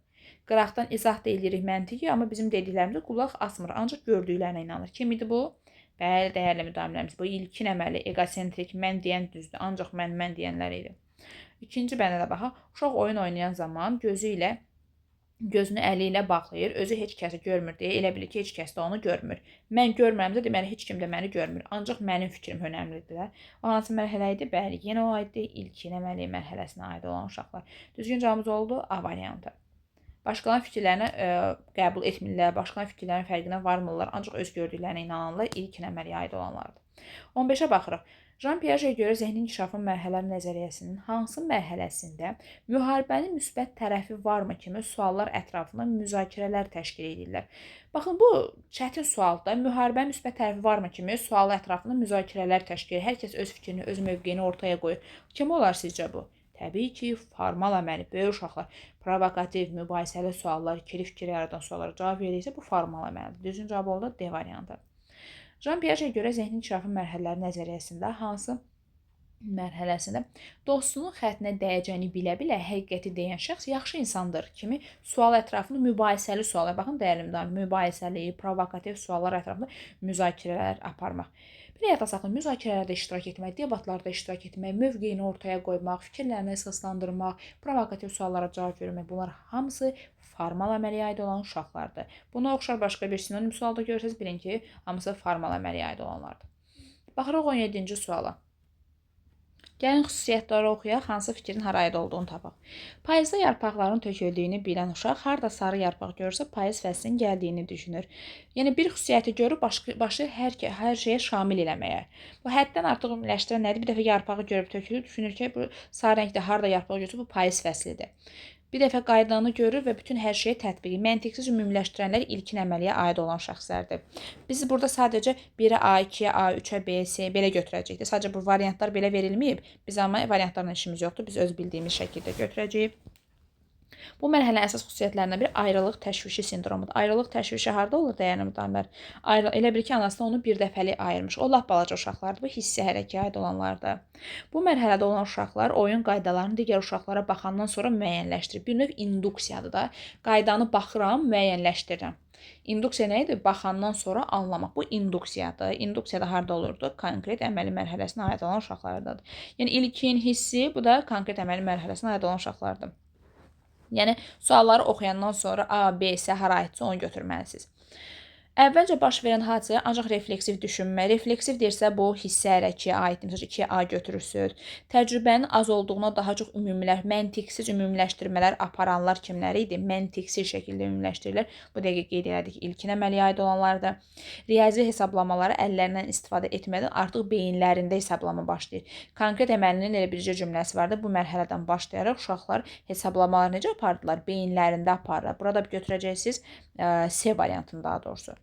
Qıraqdan izah da eləyirik məntiqi, amma bizim dediklərimizə qulaq asmır, ancaq gördüklərinə inanır. Kim idi bu? Bəli, dəyərli müdavimlərimiz, bu ilkin əməli, eqosentrik, mən deyən düzdür, ancaq mən deyənlər idi. İkinci bəndə də baxaq. Uşaq oyun oynayan zaman gözünü əli ilə bağlayır, özü heç kəsi görmür deyə elə bilir ki, heç kəs də onu görmür. Mən görmürəmsə, deməli heç kim də məni görmür. Ancaq mənim fikrim önəmlidir də. O hansı mərhələ idi? Bəli, yenə o aiddir. İlkin əməli mərhələsinə aid olan uşaqlar. Düzgün cavabımız oldu A variantı. Başqalarının fikirlərini qəbul etmirlər, başqalarının fikirlərinin fərqinə varmırlar, ancaq öz gördüklərinə inananlar ilkin əməliyə aid olanlardır. 15-ə baxırıq. Jean Piagetə görə zehnin inkişafı mərhələlər nəzəriyyəsinin hansı mərhələsində müharibənin müsbət tərəfi varmı kimi suallar ətrafında müzakirələr təşkil edirlər. Baxın, bu çətin sualdır. Müharibənin müsbət tərəfi varmı kimi sual ətrafında müzakirələr təşkil edir. Hər kəs öz fikrini, öz mövqeyini ortaya qoyur. Kim olar sizcə bu? Təbii ki, formal əməli, böyük uşaqlar, provokativ, mübahisəli suallar, ikili fikir yaradan suallara cavab verirsə, bu formal əməlidir. Düzgün cavab oldu D variantı. Jean Piagetə görə zehnin inkişafı mərhələləri nəzəriyyəsində hansı mərhələsində dostunun xəttinə dəyəcəyini bilə-bilə həqiqəti deyən şəxs yaxşı insandır kimi sual ətrafında mübahisəli suallar, baxın dəyərli müdavim, mübahisəli, provokativ suallar ətrafında müzakirələr aparmaq. Bir yadda saxlayın, müzakirələrdə iştirak etmək, debatlarda iştirak etmək, mövqeyini ortaya qoymaq, fikirlərini əsaslandırmaq, provokativ suallara cavab vermək, bunlar hamısı formal əməliyə aid olan uşaqlardır. Buna oxşar başqa bir sinonim sualda görsəniz, bilin ki, hamısı formal əməliyə aid olanlardır. Baxırıq 17-ci suala. Gəlin xüsusiyyətləri oxuyaq, hansı fikrin hara aid olduğunu tapaq. Payızda yarpaqların töküldüyünü bilən uşaq harda sarı yarpaq görsə, payız fəslinin gəldiyini düşünür. Yəni bir xüsusiyyəti görüb başlayır hər şeyə şamil eləməyə. Bu həddən artıq ümumiləşdirən nədir? Bir dəfə yarpağı görüb tökülür, düşünür ki, bu sarı rəngdə harda yarpaq görsə, bu payız fəslidir. Bir dəfə qaydanı görür və bütün hər şeyi tətbiq edir. Məntiqsiz ümumiləşdirənlər ilkin əməliyə aid olan şəxslərdir. Biz burada sadəcə 1-ə A, 2-yə A, 3-ə B, C belə götürəcəkdik. Sadəcə bu variantlar belə verilməyib. Biz amma variantlarla işimiz yoxdur. Biz öz bildiyimiz şəkildə götürəcəyik. Bu mərhələnin əsas xüsusiyyətlərindən biri ayrılıq təşvişi sindromudur. Ayrılıq təşvişi harda olur dəyərli müdavimlər? Elə bil ki, anasını onu bir dəfəlik ayırmış. O lap balaca uşaqlardır. Bu hissi hərəkəyə aid olanlardır. Bu mərhələdə olan uşaqlar oyun qaydalarını digər uşaqlara baxandan sonra müəyyənləşdirir. Bir növ induksiyadır da. Qaydanı baxıram, müəyyənləşdirirəm. İnduksiya nə idi? Baxandan sonra anlamaq. Bu induksiyadır. İnduksiya da harda olurdu? Konkret əməli mərhələsinə aid olan uşaqlardadır. Yəni ilkin hissi, bu da konkret əməli mərhələsinə aid olan uşaqlardır. Yəni sualları oxuyandan sonra A, B, C hara aidsə onu götürməlisiniz. Əvvəlcə baş verən hadisəyə ancaq refleksiv düşünmə. Refleksiv deyirsə bu hissi hərəkəyə aiddir. Məsələn, 2A götürürsünüz. Təcrübənin az olduğuna daha çox məntiqsiz ümumiləşdirmələr aparanlar kimləri idi? Məntiqsiz şəkildə ümumiləşdirirlər. Bu dəqiqə qeyd elədik ilkin əməliyə aid olanlardır. Riyazi hesablamaları əllərindən istifadə etmədən artıq beyinlərində hesablama başlayır. Konkret əməlinin elə bircə cümləsi vardı. Bu mərhələdən başlayaraq uşaqlar hesablamaları necə apardılar? Beyinlərində aparırlar. Burada götürəcəksiniz C variantını daha doğrusu.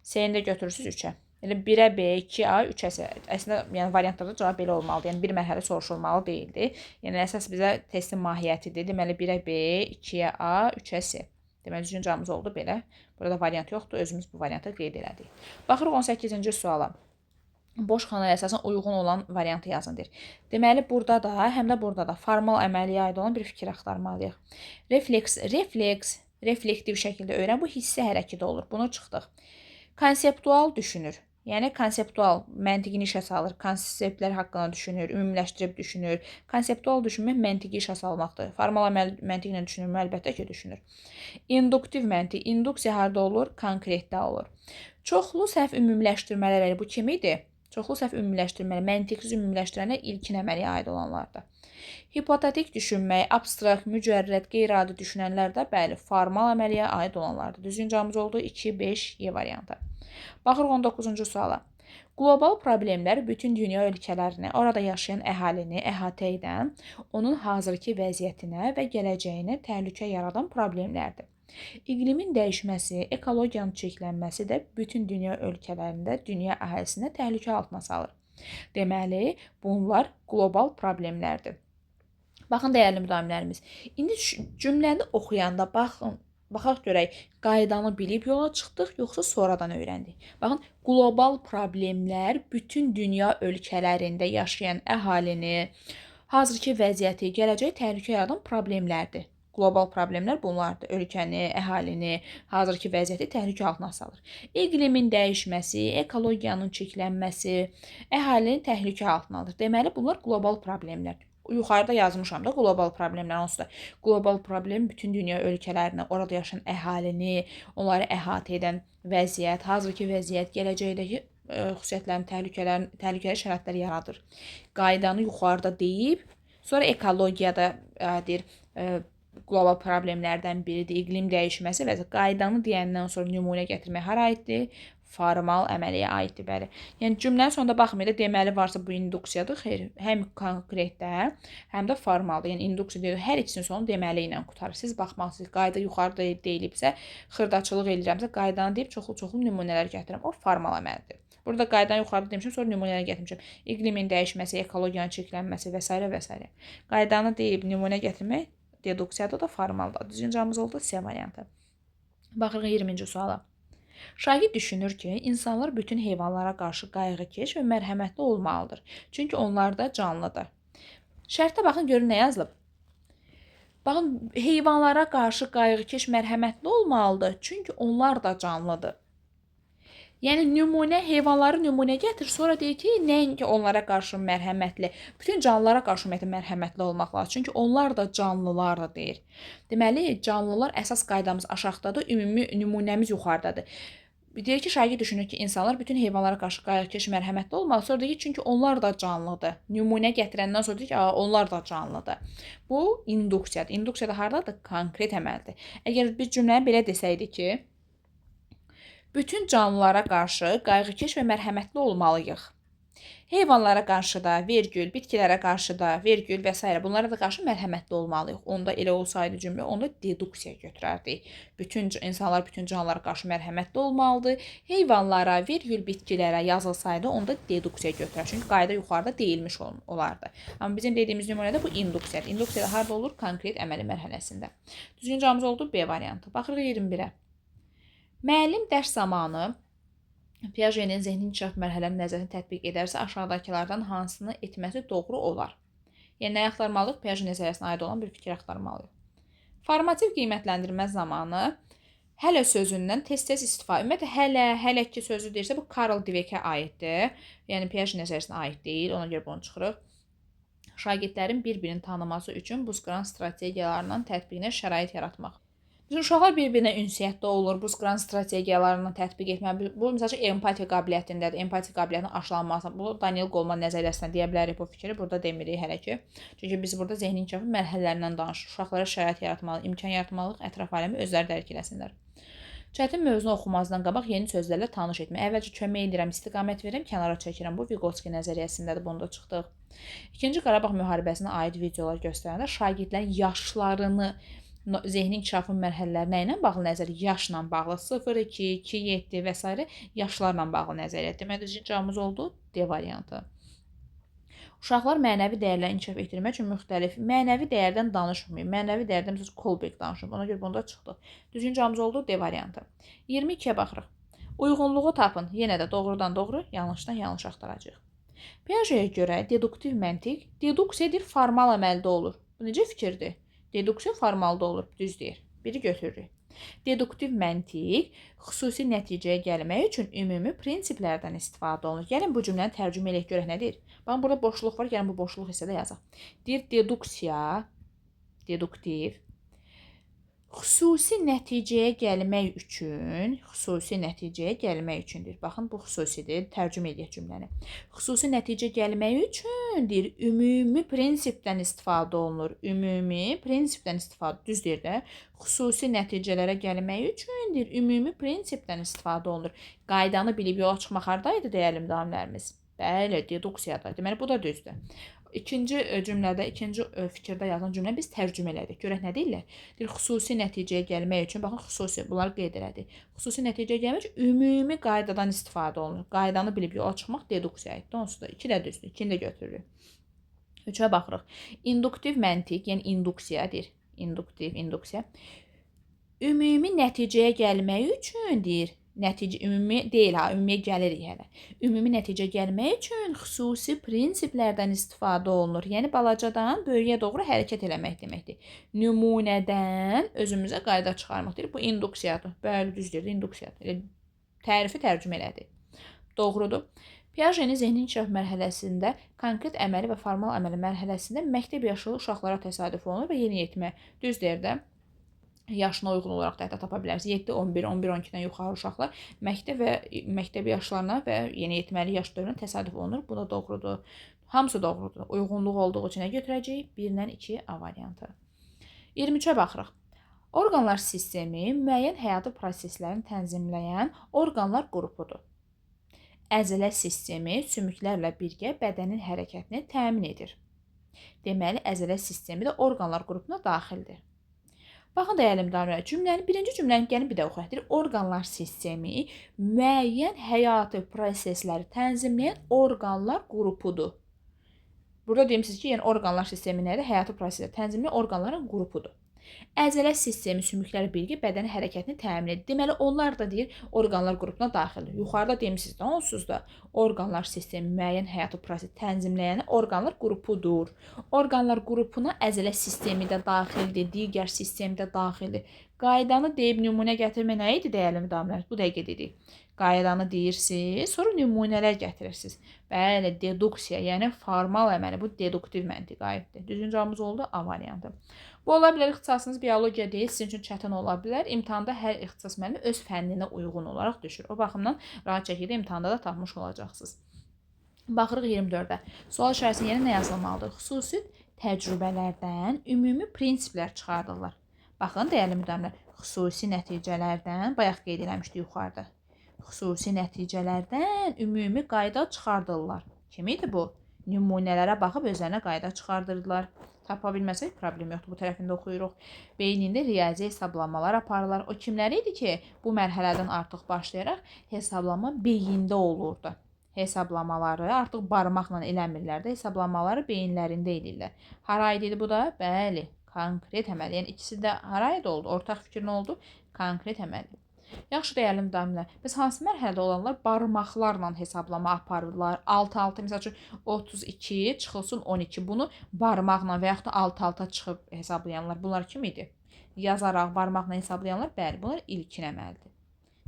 C-ni də götürürsünüz 3-ə. Elə 1-ə B, 2-A, 3-ə C. Əslində, yəni variantlarda cavab belə olmalıdır. Yəni bir mərhələ soruşulmalı deyildi. Yəni əsas bizə testin mahiyyətidir. Deməli 1-ə B, 2-yə A, 3-ə C. Deməli düzgün cavabımız oldu belə. Burada variant yoxdur. Özümüz bu variantı qeyd elədik. Baxırıq 18-ci suala. Boş xanaya əsasən uyğun olan variantı yazın deyir. Deməli burada da, həm də burada da formal əməliyə aid olan bir fikir axtarmalıyıq. Refleks, reflektiv şəkildə öyrən. Bu hissi hərəkədə olur. Bunu çıxdıq. Konseptual düşünür. Yəni konseptual məntiqini işə salır, konseptlər haqqında düşünür, ümumiləşdirib düşünür. Konseptual düşünmək məntiqi işə salmaqdır. Formal əməl məntiqlə düşünürmü? Əlbəttə ki, düşünür. İnduktiv məntiq. İnduksiya harda olur? Konkretdə olur. Çoxlu səhv ümumiləşdirmələr bu kim idi? Çoxlu səhv ümumiləşdirmələr, məntiqsiz ümumiləşdirənlər ilkin əməliyə aid olanlardır. Hipotetik düşünmək, abstrakt, mücərrəd, qeyri-adi düşünənlər də bəli, formal əməliyə aid olanlardır. Düzgün cavabımız oldu 2, 5, Y variantı. Baxırıq 19-cu suala. Qlobal problemlər bütün dünya ölkələrini, orada yaşayan əhalini əhatə edən, onun hazırki vəziyyətinə və gələcəyinə təhlükə yaradan problemlərdir. İqlimin dəyişməsi, ekologiyanın çirklənməsi də bütün dünya ölkələrində dünya əhalisinə təhlükə altına salır. Deməli, bunlar qlobal problemlərdir. Baxın, dəyərli müdavimlərimiz. İndi cümləni oxuyanda baxın, baxaq görək, qaydanı bilib yola çıxdıq, yoxsa sonradan öyrəndik. Baxın, qlobal problemlər bütün dünya ölkələrində yaşayan əhalini, hazırki vəziyyəti, gələcəyə təhlükə yaradan problemlərdir. Qlobal problemlər bunlardır. Ölkəni, əhalini, hazırki vəziyyəti təhlükə altına salır. İqlimin dəyişməsi, ekologiyanın çirklənməsi, əhalini təhlükə altına alır. Deməli, bunlar qlobal problemlərdir. Yuxarıda yazmışam da qlobal problemlər onsuz da. Qlobal problem bütün dünya ölkələrini, orada yaşayan əhalini, onları əhatə edən vəziyyət, hazırki vəziyyət, gələcəkdəki xüsusiyyətlərin, təhlükəli şəraitlər yaradır. Qaydanı yuxarıda deyib, sonra ekologiyada deyir, qlobal problemlərdən biridir, iqlim dəyişməsi və qaydanı deyəndən sonra nümunə gətirmək hara aiddir? Formal əməliyə aiddir, bəli. Yəni, cümlənin sonunda baxmayın da, deməli varsa bu induksiyadır. Xeyr, həm konkretdə, həm də formalda. Yəni, induksiya deyil, hər ikisinin sonu deməli ilə qurtarır. Siz baxmalısınız, qayda yuxarıda deyilibsə, xırdaçılıq eləyirəmsə, qaydanı deyib çoxlu-çoxlu nümunələr gətirirəm. O, formal əməldir. Burada qaydanı yuxarıda demişim, sonra nümunələr gətirmişəm. İqlimin dəyişməsi, ekologiyanın çirklənməsi və s. və s. Qaydanı deyib nümunə gətirmək deduksiyada da formalda. Düzgün cavabımız oldu C variantı. Baxırıq 20-ci suala. Şagird düşünür ki, insanlar bütün heyvanlara qarşı qayğıkeş və mərhəmətli olmalıdır. Çünki onlar da canlıdır. Şərtə baxın, görün nə yazılıb. Baxın, heyvanlara qarşı qayğıkeş, mərhəmətli olmalıdır. Çünki onlar da canlıdır. Yəni, nümunə, heyvanları nümunə gətir, sonra deyir ki, nəinki onlara qarşı mərhəmətli, bütün canlılara qarşı ümumiyyətlə mərhəmətli olmaq lazım. Çünki onlar da canlılardır, deyir. Deməli, canlılar əsas qaydamız aşağıdadır, ümumi nümunəmiz yuxarıdadır. Deyir ki, şagird düşünür ki, insanlar bütün heyvanlara qarşı qayğıkeş, mərhəmətli olmalı. Sonra deyir ki, çünki onlar da canlıdır. Nümunə gətirəndən sonra deyir ki, onlar da canlıdır. Bu induksiyadır. İnduksiya da hardadır? Konkret əməldir. Əgər biz cümləni belə desəydik ki, bütün canlılara qarşı qayğıkeş və mərhəmətli olmalıyıq. Heyvanlara qarşı da, vergül, bitkilərə qarşı da, vergül və s. Bunlara da qarşı mərhəmətli olmalıyıq. Onda elə olsaydı cümlə, onda deduksiya götürərdik. Bütün insanlar bütün canlılara qarşı mərhəmətli olmalıdır. Heyvanlara, vergül, bitkilərə yazılsaydı, onda deduksiya götürər. Çünki qayda yuxarıda deyilmiş olardı. Amma bizim dediyimiz nümunədə bu induksiyadır. İnduksiya da harda olur? Konkret əməli mərhələsində. Düzgün cavabımız oldu B variantı. Baxırıq 21-ə. Müəllim dərs zamanı Piaget'in zehni inkişaf mərhələlərinin nəzəriyyəsini tətbiq edərsə, aşağıdakılardan hansını etməsi doğru olar? Yəni, nəyi axtarmalıyıq? Piaget nəzəriyyəsinə aid olan bir fikir axtarmalıyıq. Formativ qiymətləndirmə zamanı hələ sözündən tez-tez istifadə. Ümumiyyətlə, hələ, hələ ki sözü deyirsə, bu Karl Dweck'ə aiddir. Yəni, Piaget nəzəriyyəsinə aid deyil, ona görə bunu çıxırıq. Şagirdlərin bir-birini tanıması üçün buzqıran strategiyalarının tətbiqinə şərait yaratmaq. Bizim uşaqlar bir-birinə ünsiyyətdə olur, buzqıran strategiyalarını tətbiq etmək. Bu, məsəl üçün, empatiya qabiliyyətindədir, empatiya qabiliyyətinin aşılanması. Bu, Daniel Goleman nəzəriyyəsinə deyə bilərik bu fikri. Burada demirik hələ ki. Çünki biz burada zehni inkişafın mərhələlərindən danışırıq. Uşaqlara şərait yaratmalıyıq, imkan yaratmalıyıq, ətraf aləmi özləri dərk eləsinlər. Çətin mövzunu oxumazdan qabaq yeni sözlərlə tanış etmək. Əvvəlcə kömək edirəm, istiqamət verirəm, kənara çəkirəm. Bu, Vygotsky nəzəriyyəsindədir, bunu da çıxdıq. İkinci Qarabağ müharibəsinə aid videolar göstərəndə şagirdlərin yaşlarını, zehni inkişafın mərhələləri nə ilə bağlı nəzəriyyə? Yaşla bağlı 0, 2, 2, 7 və s. yaşlarla bağlı nəzəriyyə. Deməli, düzgün cavabımız oldu D variantı. Uşaqlar mənəvi dəyərləri inkişaf etdirmək üçün müxtəlif mənəvi dəyərdən danışmıyor. Mənəvi dəyərdən məsələn Kolberg danışır. Ona görə bunu da çıxdıq. Düzgün cavabımız oldu D variantı. 22-yə baxırıq. Uyğunluğu tapın. Yenə də doğrudan doğru, yanlışdan yanlış axtaracağıq. Piaget'ə görə deduktiv məntiq, deduksiya deyir, formal əməldə olur. Bu necə fikirdir? Deduksiya formalda olur, düz deyir. Biri götürürük. Deduktiv məntiq xüsusi nəticəyə gəlmək üçün ümumi prinsiplərdən istifadə olunur. Gəlin bu cümləni tərcümə eləyək görək nə deyir. Baxın, burada boşluq var, gəlin bu boşluq hissədə yazaq. Deyir, deduksiya, deduktiv, xüsusi nəticəyə gəlmək üçün, xüsusi nəticəyə gəlmək üçündür. Baxın, bu xüsusidir, tərcümə eləyək cümləni. Xüsusi nəticə gəlmək üçün, deyir, ümumi prinsipdən istifadə olunur. Ümumi prinsipdən istifadə, düz deyir də. Xüsusi nəticələrə gəlmək üçün, deyir, ümumi prinsipdən istifadə olunur. Qaydanı bilib yola çıxmaq haradaydı, dəyərli müdavimlərimiz? Bəli, deduksiyada. Deməli, bu da düzdür. İkinci cümlədə, ikinci fikirdə yazılan cümləni biz tərcümə elədik. Görək nə deyirlər? Deyir, xüsusi nəticəyə gəlmək üçün, baxın, xüsusi, bunları qeyd elədik. Xüsusi nəticəyə gəlmək üçün ümumi qaydadan istifadə olunur. Qaydanı bilib yola çıxmaq deduksiyaya aiddir. Onsuz da iki də düzdür, ikini də götürürük. 3-ə baxırıq. İnduktiv məntiq, yəni induksiya deyir. İnduktiv, induksiya. Ümumi nəticəyə gəlmək üçün deyir. Nəticə ümumi deyil ha, ümumiyə gəlirik hələ. Ümumi nəticə gəlmək üçün xüsusi prinsiplərdən istifadə olunur. Yəni balacadan böyüyə doğru hərəkət eləmək deməkdir. Nümunədən özümüzə qayda çıxarmaq deyir. Bu induksiyadır. Bəli, düz deyir, induksiyadır. Elə tərifi tərcümə elədi. Doğrudur. Piagenin zehni inkişaf mərhələsində konkret əməli və formal əməli mərhələsində məktəb yaşlı uşaqlara təsadüf olunur və yeniyetmə. Düz deyir də. Yaşına uyğun olaraq da hətta tapa bilərsiniz. 7, 11, 11, 12-dən yuxarı uşaqlar məktəb və məktəb yaşlarına və yeniyetməlik yaş dövrünə təsadüf olunur. Bu da doğrudur. Hamısı doğrudur. Uyğunluq olduğu üçün nə götürəcəyik? 1 ilə 2 A variantı. 23-ə baxırıq. Orqanlar sistemi müəyyən həyati proseslərini tənzimləyən orqanlar qrupudur. Əzələ sistemi sümüklərlə birgə bədənin hərəkətini təmin edir. Deməli, əzələ sistemi də orqanlar qrupuna daxildir. Baxın, dəyərli müdavimlər, cümləni, birinci cümləni gəlin bir də oxuyaq. Deyir, orqanlar sistemi müəyyən həyati prosesləri tənzimləyən orqanlar qrupudur. Burada demişsiniz ki, yəni orqanlar sistemi nədir? Həyati prosesləri tənzimləyən orqanların qrupudur. Əzələ sistemi sümükləri birgə bədən hərəkətini təmin edir. Deməli, onlar da deyir, orqanlar qrupuna daxildir. Yuxarıda demişsiniz də, onsuz da orqanlar sistemi müəyyən həyati proses tənzimləyən orqanlar qrupudur. Orqanlar qrupuna əzələ sistemi də daxildir, digər sistem də daxildir. Qaydanı deyib nümunə gətirmə nə idi, dəyərli müdavimlər? Bu dəqiqə dedik. Qaydanı deyirsiniz, sonra nümunələr gətirirsiniz. Bəli, deduksiya, yəni formal əməli, bu deduktiv məntiqə aiddir. Düzgün cavabımız oldu A variantı. Bu ola bilər ixtisasınız biologiya deyil, sizin üçün çətin ola bilər. İmtahanda hər ixtisas müəllimi öz fənninə uyğun olaraq düşür. O baxımdan rahat şəkildə imtahanda da tapmış olacaqsınız. Baxırıq 24-ə. Sual işarəsinin yerinə nə yazılmalıdır? Xüsusi təcrübələrdən ümumi prinsiplər çıxardırlar. Baxın, dəyərli müdavimlər, xüsusi nəticələrdən, bayaq qeyd eləmişdik yuxarıda. Xüsusi nəticələrdən ümumi qayda çıxardırlar. Kim idi bu? Nümunələrə baxıb özlərinə qayda çıxardırdılar. Tapa bilməsək problem yoxdur. Bu tərəfində oxuyuruq. Beynində riyazi hesablamalar aparırlar. O kimləri idi ki, bu mərhələdən artıq başlayaraq hesablama beyində olurdu. Hesablamaları artıq barmaqla eləmirlər də, hesablamaları beyinlərində eləyirlər. Hara aid idi bu da? Bəli, konkret əməl. Yəni ikisi də hara aid oldu? Ortaq fikir nə oldu? Konkret əməl. Yaxşı, dəyərli müdavimlər, biz hansı mərhələdə olanlar barmaqlarla hesablama aparırlar? 6-6, məsəl üçün 32 çıxılsın 12. Bunu barmaqla və yaxud da 6-6 çıxıb hesablayanlar. Bunlar kim idi? Yazaraq barmaqla hesablayanlar, bəli, bunlar ilkin əməldir.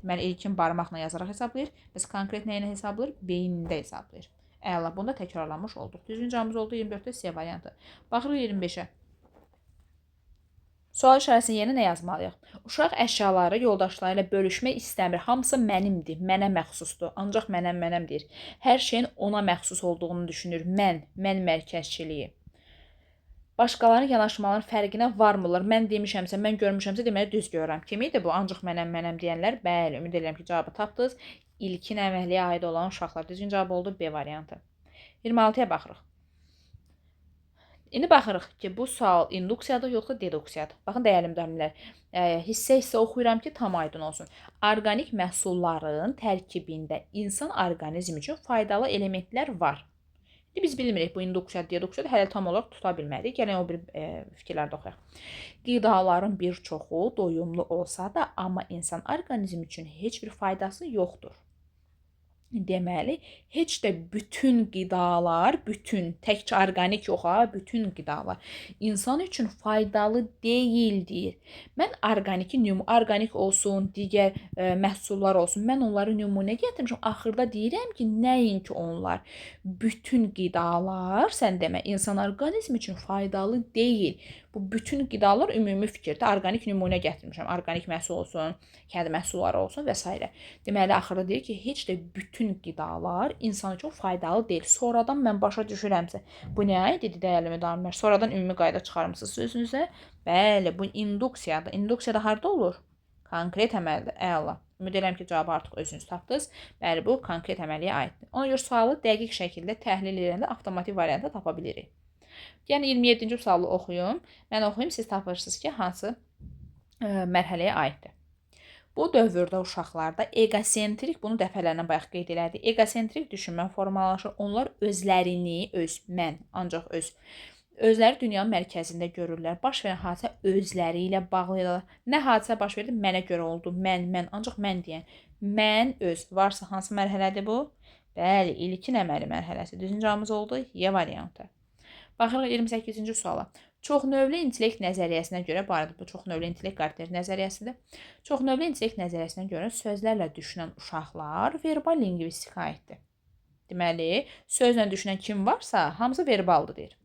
Deməli, ilkin barmaqla yazaraq hesablayır. Bəs konkret nə ilə hesablayır? Beynində hesablayır. Əla, bunu da təkrarlamış olduq. Düzgün cavabımız oldu 24-də C variantı. Baxırıq 25-ə. Sual işarəsinin yerinə nə yazmalıyıq? Uşaq əşyaları yoldaşları ilə bölüşmək istəmir. Hamısı mənimdir, mənə məxsusdur. Ancaq mənəm, mənəm deyir. Hər şeyin ona məxsus olduğunu düşünür. Mən, mən mərkəzçiliyi. Başqalarının yanaşmaların fərqinə varmırlar. Mən demişəmsə, mən görmüşəmsə, deməli düz görürəm. Kim idi bu? Ancaq mənəm, mənəm deyənlər. Bəli, ümid edirəm ki, cavabı tapdınız. İlkin əməkliyə aid olan uşaqlar. Düzgün cavab oldu B variantı. 26-ya baxırıq. İndi baxırıq ki, bu sual induksiyadır yoxsa deduksiyadır. Baxın, dəyərli müdavimlər, hissə-hissə oxuyuram ki, tam aydın olsun. Orqanik məhsulların tərkibində insan orqanizmi üçün faydalı elementlər var. İndi biz bilmirik bu induksiya, deduksiyadır, hələ tam olaraq tuta bilmədik. Gəlin o bir fikirlərdə oxuyaq. Qidaların bir çoxu doyumlu olsa da, amma insan orqanizmi üçün heç bir faydası yoxdur. Deməli, heç də bütün qidalar, bütün, təkcə orqanik yox ha, bütün qidalar insan üçün faydalı deyildir. Mən orqaniki, orqanik olsun, digər məhsullar olsun, mən onları nümunə gətirmişəm. Axırda deyirəm ki, nəinki onlar, bütün qidalar, sən demə, insan orqanizmi üçün faydalı deyil. Bu bütün qidalar ümumi fikirdir. Orqanik nümunə gətirmişəm. Orqanik məhsul olsun, kənd məhsulları olsun və s. Deməli, axırda deyir ki, heç də bütün qidalar insan üçün faydalı deyil. Sonradan mən başa düşürəmsə, bu nəyə aid idi dəyərli müdavimlər? Sonradan ümumi qayda çıxarmısınız sözünüzə. Bəli, bu induksiyadır. İnduksiyada harda olur? Konkret əməldir. Əla. Ümid edirəm ki, cavabı artıq özünüz tapdınız. Bəli, bu konkret əməliyə aiddir. Ona görə sualı dəqiq şəkildə təhlil edəndə avtomatik variantı tapa bilirik. Yəni 27-ci sualı oxuyum. Mən oxuyum, siz tapırsınız ki, hansı mərhələyə aiddir. Bu dövrdə uşaqlarda eqosentrik, bunu dəfələrlə bayaq qeyd elədik, eqosentrik düşünmə formalaşır. Onlar özlərini, öz, mən, ancaq öz, özləri dünyanın mərkəzində görürlər. Baş verən hadisə özləri ilə bağlıdırlar. Nə hadisə baş verdi? Mənə görə oldu. Mən, mən, ancaq mən deyən. Mən, öz. Varsa hansı mərhələdir bu? Bəli, ilkin əməli mərhələsi. Düzgün cavabımız oldu Y variantı. Baxırıq 28-ci suala. Çoxnövlü intellekt nəzəriyyəsinə görə, bu arada bu çoxnövlü intellekt Gardner nəzəriyyəsidir. Çoxnövlü intellekt nəzəriyyəsinə görə sözlərlə düşünən uşaqlar verbal lingvistikə aiddir. Deməli, sözlə düşünən kim varsa, hamısı verbaldır deyir.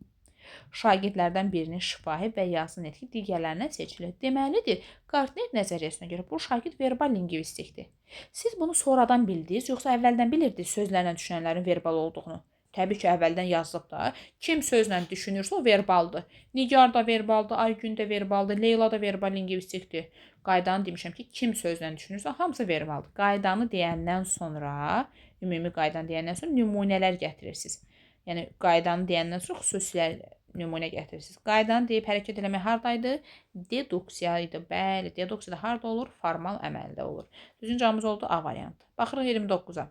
Şagirdlərdən birinin şifahi və yazılı nitqi digərlərindən seçilir. Deməlidir, Gardner nəzəriyyəsinə görə bu şagird verbal lingvistikdir. Siz bunu sonradan bildiniz, yoxsa əvvəldən bilirdiniz sözlərlə düşünənlərin verbal olduğunu? Təbii ki, əvvəldən yazılıb da. Kim sözlə düşünürsə, o verbaldır. Nigar da verbaldır, Aygün də verbaldır, Leyla da verbal lingvistikdir. Qaydanı demişəm ki, kim sözlə düşünürsə, hamısı verbaldır. Qaydanı deyəndən sonra, ümumi qaydanı deyəndən sonra nümunələr gətirirsiniz. Yəni, qaydanı deyəndən sonra xüsusilər nümunə gətirirsiniz. Qaydanı deyib hərəkət eləmək haradaydı? Deduksiya idi. Bəli, deduksiya da harada olur? Formal əməldə olur. Düzgün cavabımız oldu A variantı. Baxırıq 29-a.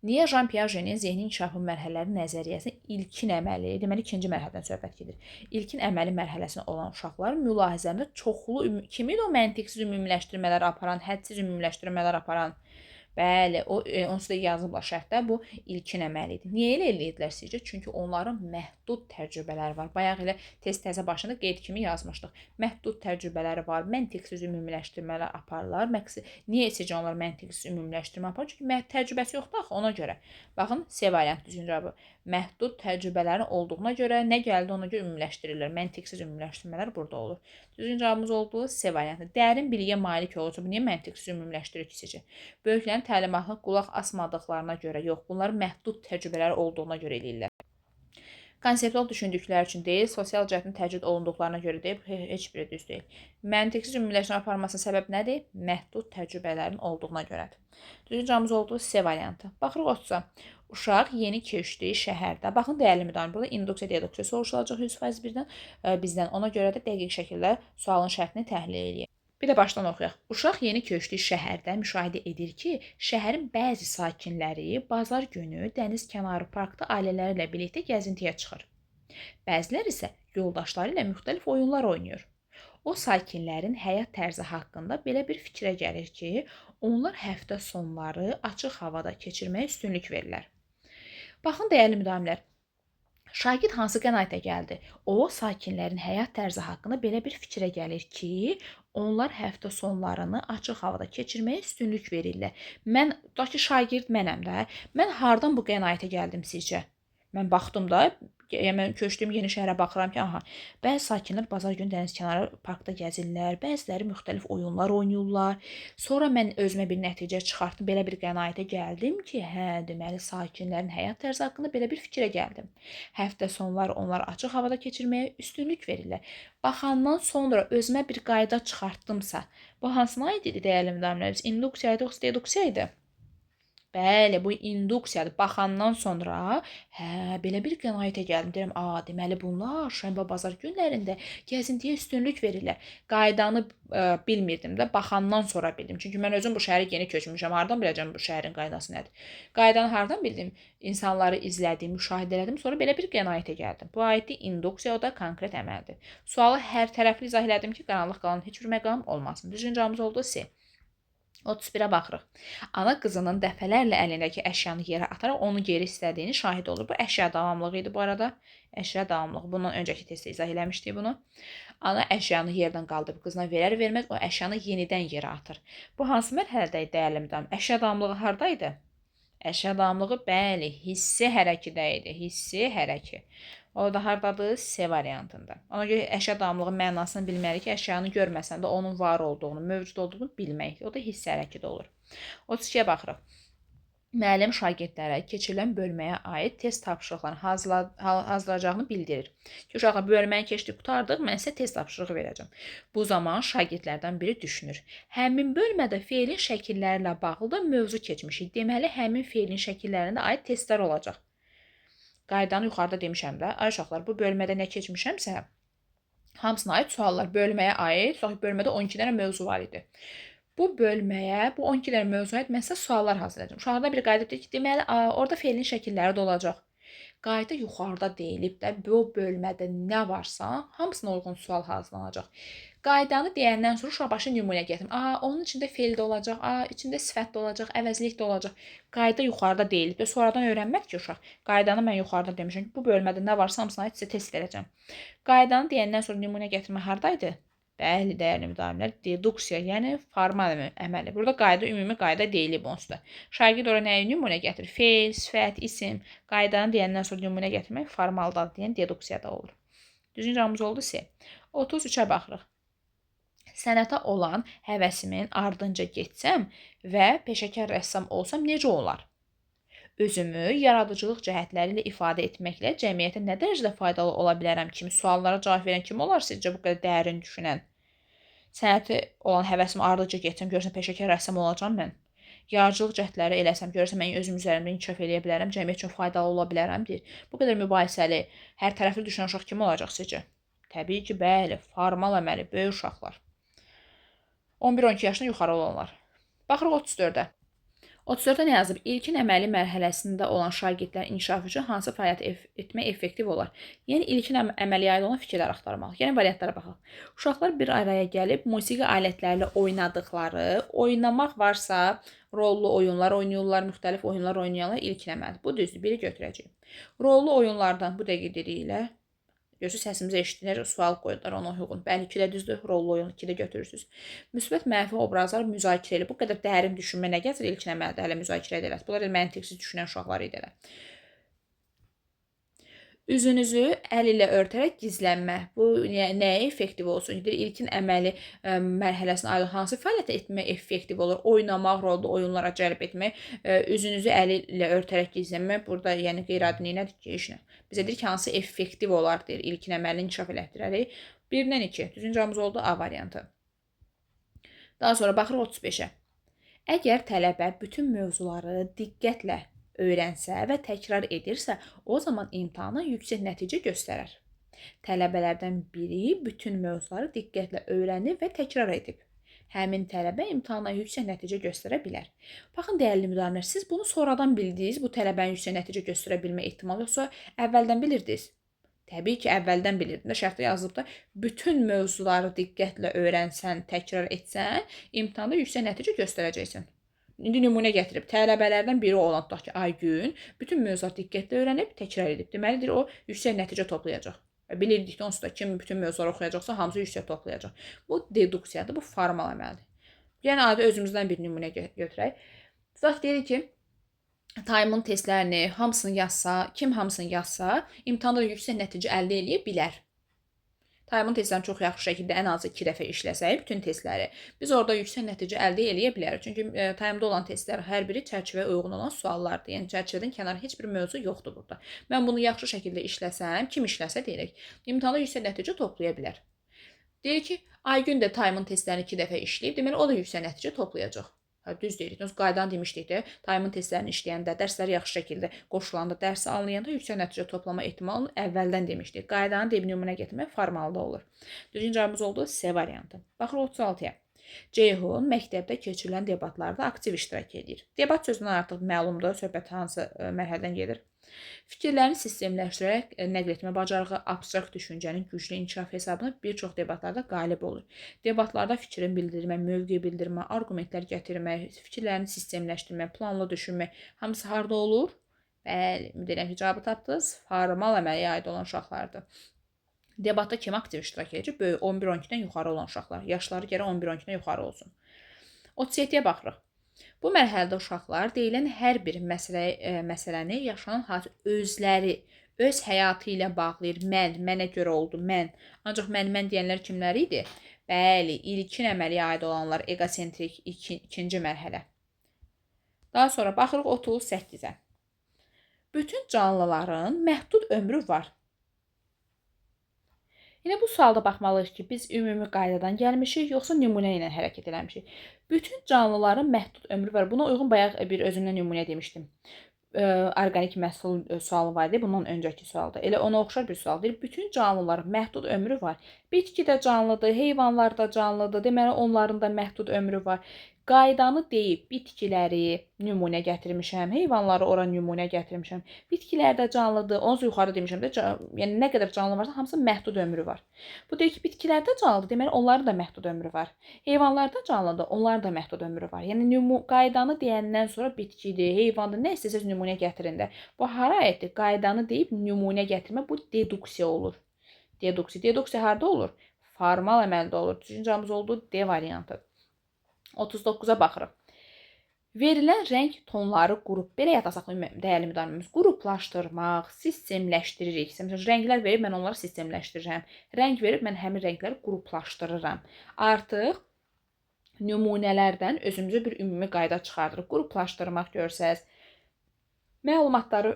Niyə Jean Piaget'in zehni inkişafı mərhələləri nəzəriyyəsinin ilkin əməli, deməli ikinci mərhələdən söhbət gedir. İlkin əməli mərhələsində olan uşaqların mülahizəndə çoxlu, kimin o məntiqsiz ümumiləşdirmələr aparan, hədsiz ümumiləşdirmələr aparan? Bəli, o onsuz da yazıblar şərtdə, bu ilkin əməli idi. Niyə elə eləyirdilər sizcə? Çünki onların məhdud təcrübələri var. Bayaq elə tez təzə başında qeyd kimi yazmışdıq. Məhdud təcrübələri var, məntiqsiz ümumiləşdirmələr aparırlar. Niyə sizcə onlar məntiqsiz ümumiləşdirmə aparır? Çünki təcrübəsi yoxdur axı, ona görə. Baxın, C variantı düzgün cavabı. Məhdud təcrübələrin olduğuna görə nə gəldi ona görə ümumiləşdirirlər. Məntiqsiz ümumiləşdirmələr burada olur. Düzgün cavabımız oldu C variantı. Dərin biliyə malik olursa, bu niyə məntiqsiz ümumiləşdirir ki sizcə? Böyüklərin təlimatına qulaq asmadıqlarına görə yox, bunlar məhdud təcrübələri olduğuna görə eləyirlər. Konseptual düşündükləri üçün deyil, sosial cəhətdən təcrid olunduqlarına görə deyil, heç biri düz deyil. Məntiqsiz ümumiləşdirmə aparmasının səbəb nədir? Məhdud təcrübələrin olduğuna görədir. Düzgün cavabımız oldu C variantı. Baxırıq 30-a. Uşaq yeni köçdüyü şəhərdə. Baxın, dəyərli müdalim, burada induksiya, deduksiya soruşulacaq 100% birdən bizdən. Ona görə də dəqiq şəkildə sualın şərtini təhlil eləyək. Bir də başdan oxuyaq. Uşaq yeni köçdüyü şəhərdə müşahidə edir ki, şəhərin bəzi sakinləri bazar günü dəniz kənarı parkda ailələri ilə birlikdə gəzintiyə çıxır. Bəziləri isə yoldaşları ilə müxtəlif oyunlar oynayır. O sakinlərin həyat tərzi haqqında belə bir fikrə gəlir ki, onlar həftə sonları açıq havada keçirməyə üstünlük verirlər. Baxın, dəyərli müdalimlər, şagird hansı qənaətə gəldi? O, sakinlərin həyat tərzi haqqında belə bir fikrə gəlir ki, onlar həftə sonlarını açıq havada keçirməyə üstünlük verirlər. Mən, tutaq ki, şagird mənəm də. Mən hardan bu qənaətə gəldim sizcə? Mən baxdım da, yəni mən köçdüyüm yeni şəhərə baxıram ki, aha, bəzi sakinlər bazar günü dəniz kənarı parkda gəzirlər, bəziləri müxtəlif oyunlar oynayırlar. Sonra mən özümə bir nəticə çıxartdım, belə bir qənaətə gəldim ki, hə, deməli sakinlərin həyat tərzi haqqında belə bir fikrə gəldim. Həftə sonları onlar açıq havada keçirməyə üstünlük verirlər. Baxandan sonra özümə bir qayda çıxartdımsa, bu hansına aid idi dəyərli müdalimlərimiz? İnduksiya idi, yoxsa deduksiya idi? Bəli, bu induksiyadır. Baxandan sonra, hə, belə bir qənaətə gəldim. Deyirəm, a, deməli bunlar şənbə bazar günlərində gəzintiyə üstünlük verirlər. Qaydanı bilmirdim də, baxandan sonra bildim. Çünki mən özüm bu şəhərə yeni köçmüşəm. Hardan biləcəm bu şəhərin qaydası nədir? Qaydanı hardan bildim? İnsanları izlədim, müşahidə elədim. Sonra belə bir qənaətə gəldim. Bu aiddir induksiya, o da konkret əməldir. Sualı hər tərəfli izah elədim ki, qaranlıq qalan heç bir məqam olmasın. Düzgün cavabımız oldu C. 31-ə baxırıq. Ana qızının dəfələrlə əlindəki əşyanı yerə ataraq onu geri istədiyini şahid olur. Bu əşya davamlığı idi bu arada. Əşya davamlığı. Bundan öncəki testdə izah eləmişdik bunu. Ana əşyanı yerdən qaldırıb qızına verər verməz o əşyanı yenidən yerə atır. Bu hansı mərhələdə idi dəyərli müdam? Əşya davamlığı hardaydı? Əşya davamlığı bəli, hissi hərəkidə idi. Hissi hərəki. O da hardadır? C variantında. Ona görə əşya davamlığı mənasını bilməli ki, əşyanı görməsən də onun var olduğunu, mövcud olduğunu bilmək. O da hissi hərəkədə olur. 32-yə baxırıq. Müəllim şagirdlərə keçirilən bölməyə aid test tapşırıqlarını hazırlayacağını bildirir. Ki, uşaqlar, bölməni keçdik, qurtardıq, mən sizə test tapşırığı verəcəm. Bu zaman şagirdlərdən biri düşünür. Həmin bölmədə feilin şəkilləri ilə bağlı da mövzu keçmişik. Deməli, həmin feilin şəkillərinə aid testlər olacaq. Qaydanı yuxarıda demişəm də. Ay uşaqlar, bu bölmədə nə keçmişəmsə, hamısına aid suallar bölməyə aid. Tutaq ki, bölmədə 12 dənə mövzu var idi. Bu bölməyə, bu 12 dənə mövzuya aid mən sizə suallar hazırlayacağam. Uşaqlardan biri qayıdıb deyir ki, deməli, orada feilin şəkilləri də olacaq. Qayda yuxarıda deyilib də, bu bölmədə nə varsa, hamısına uyğun sual hazırlanacaq. Qaydanı deyəndən sonra uşaq başı nümunə gətirim. Onun içində feil də olacaq, içində sifət də olacaq, əvəzlik də olacaq. Qayda yuxarıda deyilib də, sonradan öyrənmək ki, uşaq. Qaydanı mən yuxarıda demişəm ki, bu bölmədə nə varsa hamısına aid sizə test verəcəm. Qaydanı deyəndən sonra nümunə gətirmə hardaydı? Bəli, dəyərli müdalimlər, deduksiya, yəni formal əməli. Burada qayda, ümumi qayda deyilib onsuz da. Şagird ora nəyi nümunə gətirir? Feil, sifət, isim. Qaydanı deyəndən sonra nümunə gətirmək formaldadır, yəni deduksiyada olur. Düzgün cavabımız oldu C. 33-ə baxırıq. Sənətə olan həvəsimin ardınca getsəm və peşəkar rəssam olsam necə olar? Özümü yaradıcılıq cəhətləri ilə ifadə etməklə cəmiyyətə nə dərəcədə faydalı ola bilərəm kimi suallara cavab verən kim olar sizcə bu qədər dərin düşünən? Sənəti olan həvəsimi ardıca getsəm, görürsən peşəkar rəssam olacağam mən. Yaradıcılıq cəhətləri eləsəm, görürsən mən özüm üzərimdə inkişaf eləyə bilərəm, cəmiyyət üçün faydalı ola bilərəm deyir. Bu qədər mübahisəli, hər tərəfli düşünən uşaq kim olacaq sizcə? Təbii ki, bəli, formal əməli, böyük uşaqlar. 11-12 yaşdan yuxarı olanlar. Baxırıq 34-ə. 34-də nə yazıb? İlkin əməli mərhələsində olan şagirdlərin inkişafı üçün hansı fəaliyyət etmək effektiv olar? Yəni, ilkin əməliyə aid olan fikirlər axtarmaq. Yəni, variantlara baxaq. Uşaqlar bir araya gəlib musiqi alətləri ilə oynadıqları, oynamaq varsa, rollu oyunlar oynayırlar, müxtəlif oyunlar oynayanlar ilkin əməlidir. Bu düzdür, biri götürəcəyim. Rollu oyunlardan bu dəqiqə dediklə, görürsünüz, səsimizi eşitdilər, sual qoydular ona uyğun. Bəli, 2 də düzdür, rollu oyun 2 də götürürsünüz. Müsbət mənfi obrazlar müzakirə elə. Bu qədər dərin düşünmə nə gətirir ilkin əməldə hələ müzakirə edələr. Bunlar elə məntiqsiz düşünən uşaqlar idilər. Üzünüzü əl ilə örtərək gizlənmə. Bu nəyə effektiv olsun? Deyir, ilkin əməli mərhələsinə aid hansı fəaliyyət etmək effektiv olur? Oynamaq, rollu oyunlara cəlb etmək, üzünüzü əl ilə örtərək gizlənmə. Burada yəni qeyri-adi nədir ki, heç nə. Bizə deyir ki, hansı effektiv olar, deyir, ilkin əməlini inkişaf elətdirərək. 1-dən 2. Düzgün cavabımız oldu A variantı. Daha sonra baxırıq 35-ə. Əgər tələbə bütün mövzuları diqqətlə öyrənsə və təkrar edirsə, o zaman imtahana yüksək nəticə göstərər. Tələbələrdən biri bütün mövzuları diqqətlə öyrənib və təkrar edib. Həmin tələbə imtahana yüksək nəticə göstərə bilər. Baxın, dəyərli müdalimlər, siz bunu sonradan bildiniz, bu tələbənin yüksək nəticə göstərə bilmə ehtimalı, yoxsa əvvəldən bilirdiniz? Təbii ki, əvvəldən bilirdim də, şərtdə yazılıb da, bütün mövzuları diqqətlə öyrənsən, təkrar etsən, imtahanda yüksək nəticə göstərəcəksən. İndi nümunə gətirib, tələbələrdən biri olan, tutaq ki, Aygün, bütün mövzuları diqqətlə öyrənib, təkrar edib. Deməlidir, o yüksək nəticə toplayacaq. Bilirdik də onsuz da kim bütün mövzuları oxuyacaqsa, hamısı yüksək toplayacaq. Bu deduksiyadır, bu formal əməldir. Yəni, adi özümüzdən bir nümunə götürək. Tutaq, deyirik ki, Taymun testlərini hamısını yazsa, kim hamısını yazsa, imtahanda yüksək nəticə əldə eləyə bilər. Taymun testlərini çox yaxşı şəkildə ən azı 2 dəfə işləsək, bütün testləri, biz orada yüksək nəticə əldə eləyə bilərik. Çünki Tayımda olan testlər hər biri çərçivəyə uyğun olan suallardır. Yəni, çərçivədən kənarı heç bir mövzu yoxdur burada. Mən bunu yaxşı şəkildə işləsəm, kim işləsə deyirək, imtahanda yüksək nəticə toplaya bilər. Deyir ki, Aygün də Taymun testlərini 2 dəfə işləyib, deməli, o da yüksək nəticə toplayacaq. Hə, düz deyirik. Biz qaydanı demişdik də, Taymun testlərini işləyəndə, dərsləri yaxşı şəkildə qoşulanda, dərsi anlayanda yüksək nəticə toplama ehtimalını əvvəldən demişdik. Qaydanı deyib nümunə gətirmək formalda olur. Düzgün cavabımız oldu C variantı. Baxırıq 36-ya. Ceyhun məktəbdə keçirilən debatlarda aktiv iştirak edir. Debat sözündən artıq məlumdur, söhbət hansı mərhələdən gedir. Fikirlərini sistemləşdirərək nəql etmə bacarığı, abstrakt düşüncənin güclü inkişaf hesabına bir çox debatlarda qalib olur. Debatlarda fikrin bildirmə, mövqe bildirmə, arqumentlər gətirmək, fikirlərini sistemləşdirmək, planlı düşünmək hamısı harda olur? Bəli, ümid edirəm ki, cavabı tapdınız. Formal əməliyə aid olan uşaqlardır. Debatda kim aktiv iştirak edəcək? Böyük 11-12-dən yuxarı olan uşaqlar. Yaşları gərək 11-12-dən yuxarı olsun. 37-yə baxırıq. Bu mərhələdə uşaqlar deyilən hər bir məsələni yaşanan hadisə özləri, öz həyatı ilə bağlayır. Mən, mənə görə oldu, mən. Ancaq mən, mən deyənlər kimlər idi? Bəli, ilkin əməliyə aid olanlar, eqosentrik ikinci mərhələ. Daha sonra baxırıq 38-ə. Bütün canlıların məhdud ömrü var. Yenə bu sualda baxmalıyıq ki, biz ümumi qaydadan gəlmişik, yoxsa nümunə ilə hərəkət eləmişik. Bütün canlıların məhdud ömrü var. Buna uyğun bayaq bir özümdən nümunə demişdim. Orqanik məhsul sualı var idi, bundan öncəki sualda. Elə ona oxşar bir sual deyir. Bütün canlıların məhdud ömrü var. Bitki də canlıdır, heyvanlar da canlıdır. Deməli, onların da məhdud ömrü var. Qaydanı deyib bitkiləri nümunə gətirmişəm, heyvanları ora nümunə gətirmişəm. Bitkilər də canlıdır, onsuz yuxarı demişəm də, yəni nə qədər canlı varsa hamısının məhdud ömrü var. Bu deyir ki, bitkilər də canlıdır, deməli onların da məhdud ömrü var. Heyvanlar da canlıdır, onların da məhdud ömrü var. Yəni qaydanı deyəndən sonra bitkidir, heyvandır, nə istəsəz nümunə gətirin də. Bu hara aiddir? Qaydanı deyib nümunə gətirmə, bu deduksiya olur. Deduksiya. Deduksiya harda olur? Formal əməldə olur. Düzgün cavabımız oldu D variantı. 39-a baxırıq. Verilən rəng tonları qrup, belə yada saxlayın dəyərli müdalimimiz, qruplaşdırmaq, sistemləşdiririk. Məsələn, rənglər verib mən onları sistemləşdirirəm. Rəng verib mən həmin rəngləri qruplaşdırıram. Artıq nümunələrdən özümüzə bir ümumi qayda çıxardırıq. Qruplaşdırmaq görsəz, məlumatları,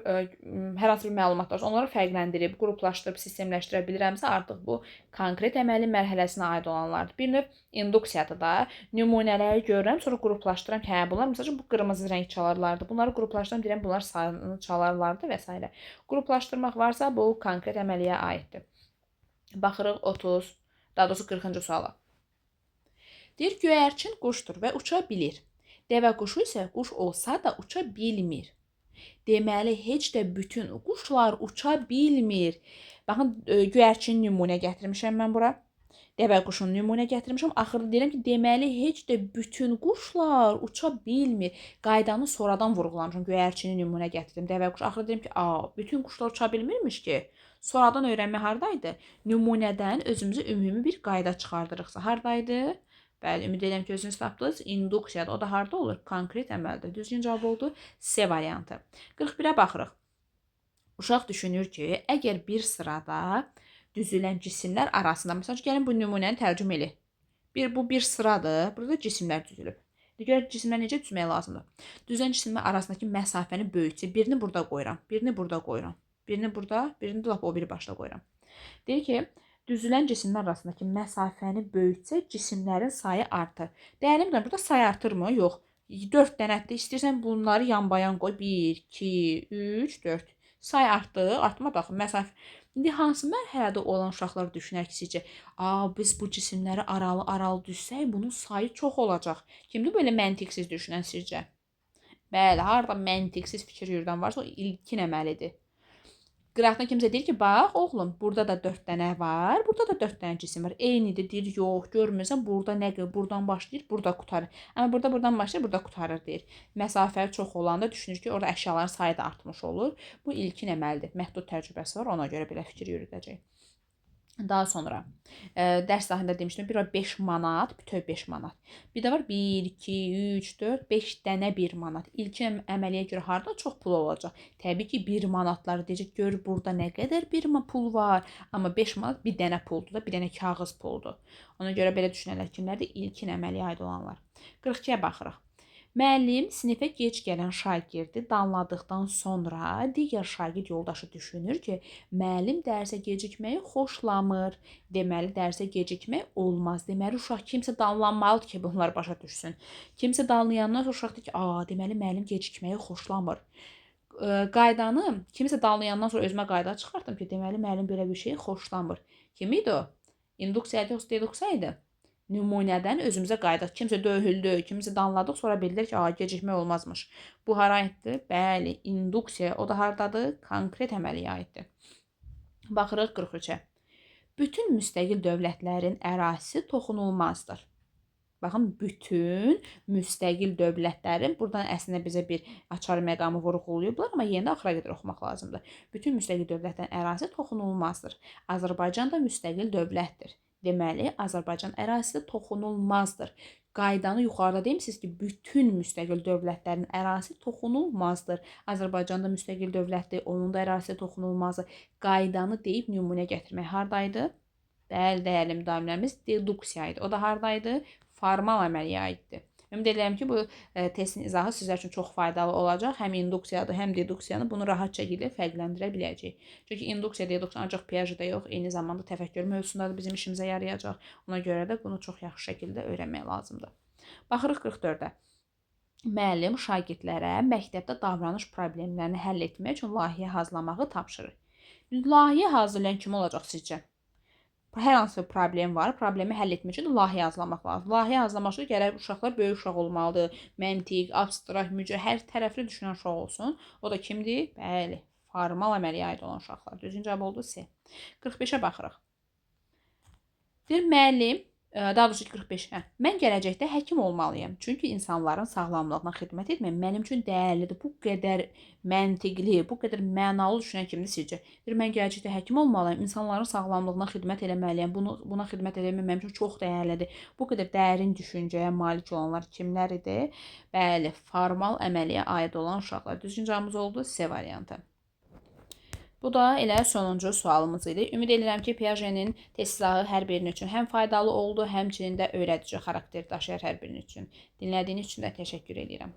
hər hansı bir məlumat varsa, onları fərqləndirib, qruplaşdırıb, sistemləşdirə bilirəmsə, artıq bu konkret əməli mərhələsinə aid olanlardır. Bir növ induksiyadır da. Nümunələri görürəm, sonra qruplaşdıram ki, hə, bunlar, məsəl üçün, bu qırmızı rəng çalarlardır. Bunları qruplaşdıram, deyirəm, bunlar sarı çalarlardır və s. Qruplaşdırmaq varsa, bu konkret əməliyə aiddir. Baxırıq 30, daha doğrusu 40-cı suala. Deyir, göyərçin quşdur və uça bilir. Dəvə quşu isə quş olsa da uça bilmir. Deməli, heç də bütün quşlar uça bilmir. Baxın, göyərçin nümunə gətirmişəm mən bura. Dəvə quşunu nümunə gətirmişəm. Axırda deyirəm ki, deməli, heç də bütün quşlar uça bilmir. Qaydanı sonradan vurğulamışam. Göyərçini nümunə gətirdim. Dəvə quşu. Axırda deyirəm ki, bütün quşlar uça bilmirmiş ki. Sonradan öyrənmə hardaydı? Nümunədən özümüzə ümumi bir qayda çıxardırıqsa hardaydı? Bəli, ümid edirəm ki, özünüz tapdınız. İnduksiyada. O da harda olur? Konkret əməldə. Düzgün cavab oldu C variantı. 41-ə baxırıq. Uşaq düşünür ki, əgər bir sırada düzülən cisimlər arasında, məsələn, gəlin bu nümunəni tərcümə eləyək. Bu bir sıradır. Burada cisimlər düzülüb. Digər cisimlər necə düzmək lazımdır? Düzülən cisimlər arasındakı məsafəni böyütsə, birini burada qoyuram, birini burada qoyuram, birini burada, birini də lap o biri başda qoyuram. Deyir ki, düzülən cisimlər arasındakı məsafəni böyütsə, cisimlərin sayı artır. Dəyərli müəllim, burada say artırmı? Yox. 4 dənədir. İstəyirsən bunları yanbayan qoy. 1, 2, 3, 4. Say artdı, artmadı axı məsafə. İndi hansı mərhələdə olan uşaqlar düşünər ki, sizcə, biz bu cisimləri aralı-aralı düzsək, bunun sayı çox olacaq. Kimdir belə məntiqsiz düşünən sizcə? Bəli, harada məntiqsiz fikir yürüdən varsa, o ilkin əməlidir. Qıraqdan kimsə deyir ki, bax, oğlum, burada da 4 dənə var, burada da 4 dənə cisim var. Eynidir, deyir, yox, görmürsən, burada nə qədər, buradan başlayır, burada qurtarır. Amma burada buradan başlayır, burada qurtarır, deyir. Məsafə çox olanda düşünür ki, orada əşyaların sayı da artmış olur. Bu ilkin əməldir. Məhdud təcrübəsi var, ona görə belə fikir yürüdəcək. Daha sonra dərs daxilində demişdim, bir var 5 manat, bütöv 5 manat. Bir də var 1, 2, 3, 4, 5 dənə 1 manat. İlkin əməliyə görə harda çox pul olacaq? Təbii ki, 1 manatları deyəcək, gör burada nə qədər bir pul var. Amma 5 manat bir dənə puldur da, bir dənə kağız puldur. Ona görə belə düşünənlər kimlərdir? İlkin əməliyə aid olanlar. 42-yə baxırıq. Müəllim sinifə gec gələn şagirdi danladıqdan sonra digər şagird yoldaşı düşünür ki, müəllim dərsə gecikməyi xoşlamır. Deməli, dərsə gecikmək olmaz. Deməli, uşaq kimsə danlanmalıdır ki, bunlar başa düşsün. Kimsə danlayandan sonra uşaq deyir ki, deməli, müəllim gecikməyi xoşlamır. Qaydanı kimsə danlayandan sonra özümə qayda çıxartdım ki, deməli, müəllim belə bir şeyi xoşlamır. Kim idi o? İnduksiya idi, yoxsa deduksiya idi? Nümunədən özümüzə qayıdaq. Kimsə döyüldü, kimsə danladıq, sonra bildilər ki, gecikmək olmazmış. Bu hara aiddir? Bəli, induksiya. O da hardadır? Konkret əməliyə aiddir. Baxırıq 43-ə. Bütün müstəqil dövlətlərin ərazisi toxunulmazdır. Baxın, bütün müstəqil dövlətlərin, buradan əslində bizə bir açar məqamı vurğulayıblar, amma yenə də axıra qədər oxumaq lazımdır. Bütün müstəqil dövlətlərin ərazisi toxunulmazdır. Azərbaycan da müstəqil dövlətdir. Deməli, Azərbaycan ərazisi toxunulmazdır. Qaydanı yuxarıda demişsiniz ki, bütün müstəqil dövlətlərin ərazisi toxunulmazdır. Azərbaycan da müstəqil dövlətdir, onun da ərazisi toxunulmazdır. Qaydanı deyib nümunə gətirmək hardaydı? Bəli, dəyərli müdalimlərimiz, deduksiya idi. O da hardaydı? Formal əməliyə aiddir. Ümid edirəm ki, bu testin izahı sizlər üçün çox faydalı olacaq. Həm induksiyadır, həm deduksiyanı bunu rahat şəkildə fərqləndirə biləcək. Çünki induksiya, deduksiya ancaq Piagetdə yox, eyni zamanda təfəkkür mövzusunda da bizim işimizə yarayacaq. Ona görə də bunu çox yaxşı şəkildə öyrənmək lazımdır. Baxırıq 44-ə. Müəllim şagirdlərə məktəbdə davranış problemlərini həll etmək üçün layihə hazırlamağı tapşırır. Layihə hazırlayan kim olacaq sizcə? Hər hansı bir problem var, problemi həll etmək üçün layihə hazırlamaq lazımdır. Layihə hazırlamaq üçün gərək uşaqlar böyük uşaq olmalıdır. Məntiq, abstrakt, mücə, hər tərəfli düşünən uşaq olsun. O da kimdir? Bəli, formal əməliyə aid olan uşaqlar. Düzgün cavab oldu C. 45-ə baxırıq. Deyir, müəllim, daha doğrusu 45. Hə, mən gələcəkdə həkim olmalıyam. Çünki insanların sağlamlığına xidmət etmək mənim üçün dəyərlidir. Bu qədər məntiqli, bu qədər mənalı düşünən kimdir sizcə? Deyir, mən gələcəkdə həkim olmalıyam, insanların sağlamlığına xidmət eləməliyəm. Buna xidmət eləmək mənim üçün çox dəyərlidir. Bu qədər dərin düşüncəyə malik olanlar kimlər idi? Bəli, formal əməliyə aid olan uşaqlar. Düzgün cavabımız oldu C variantı. Bu da elə sonuncu sualımız idi. Ümid edirəm ki, Piaget'in test izahı hər birinin üçün həm faydalı oldu, həmçinin də öyrədici xarakter daşıyar hər birinin üçün. Dinlədiyiniz üçün də təşəkkür edirəm.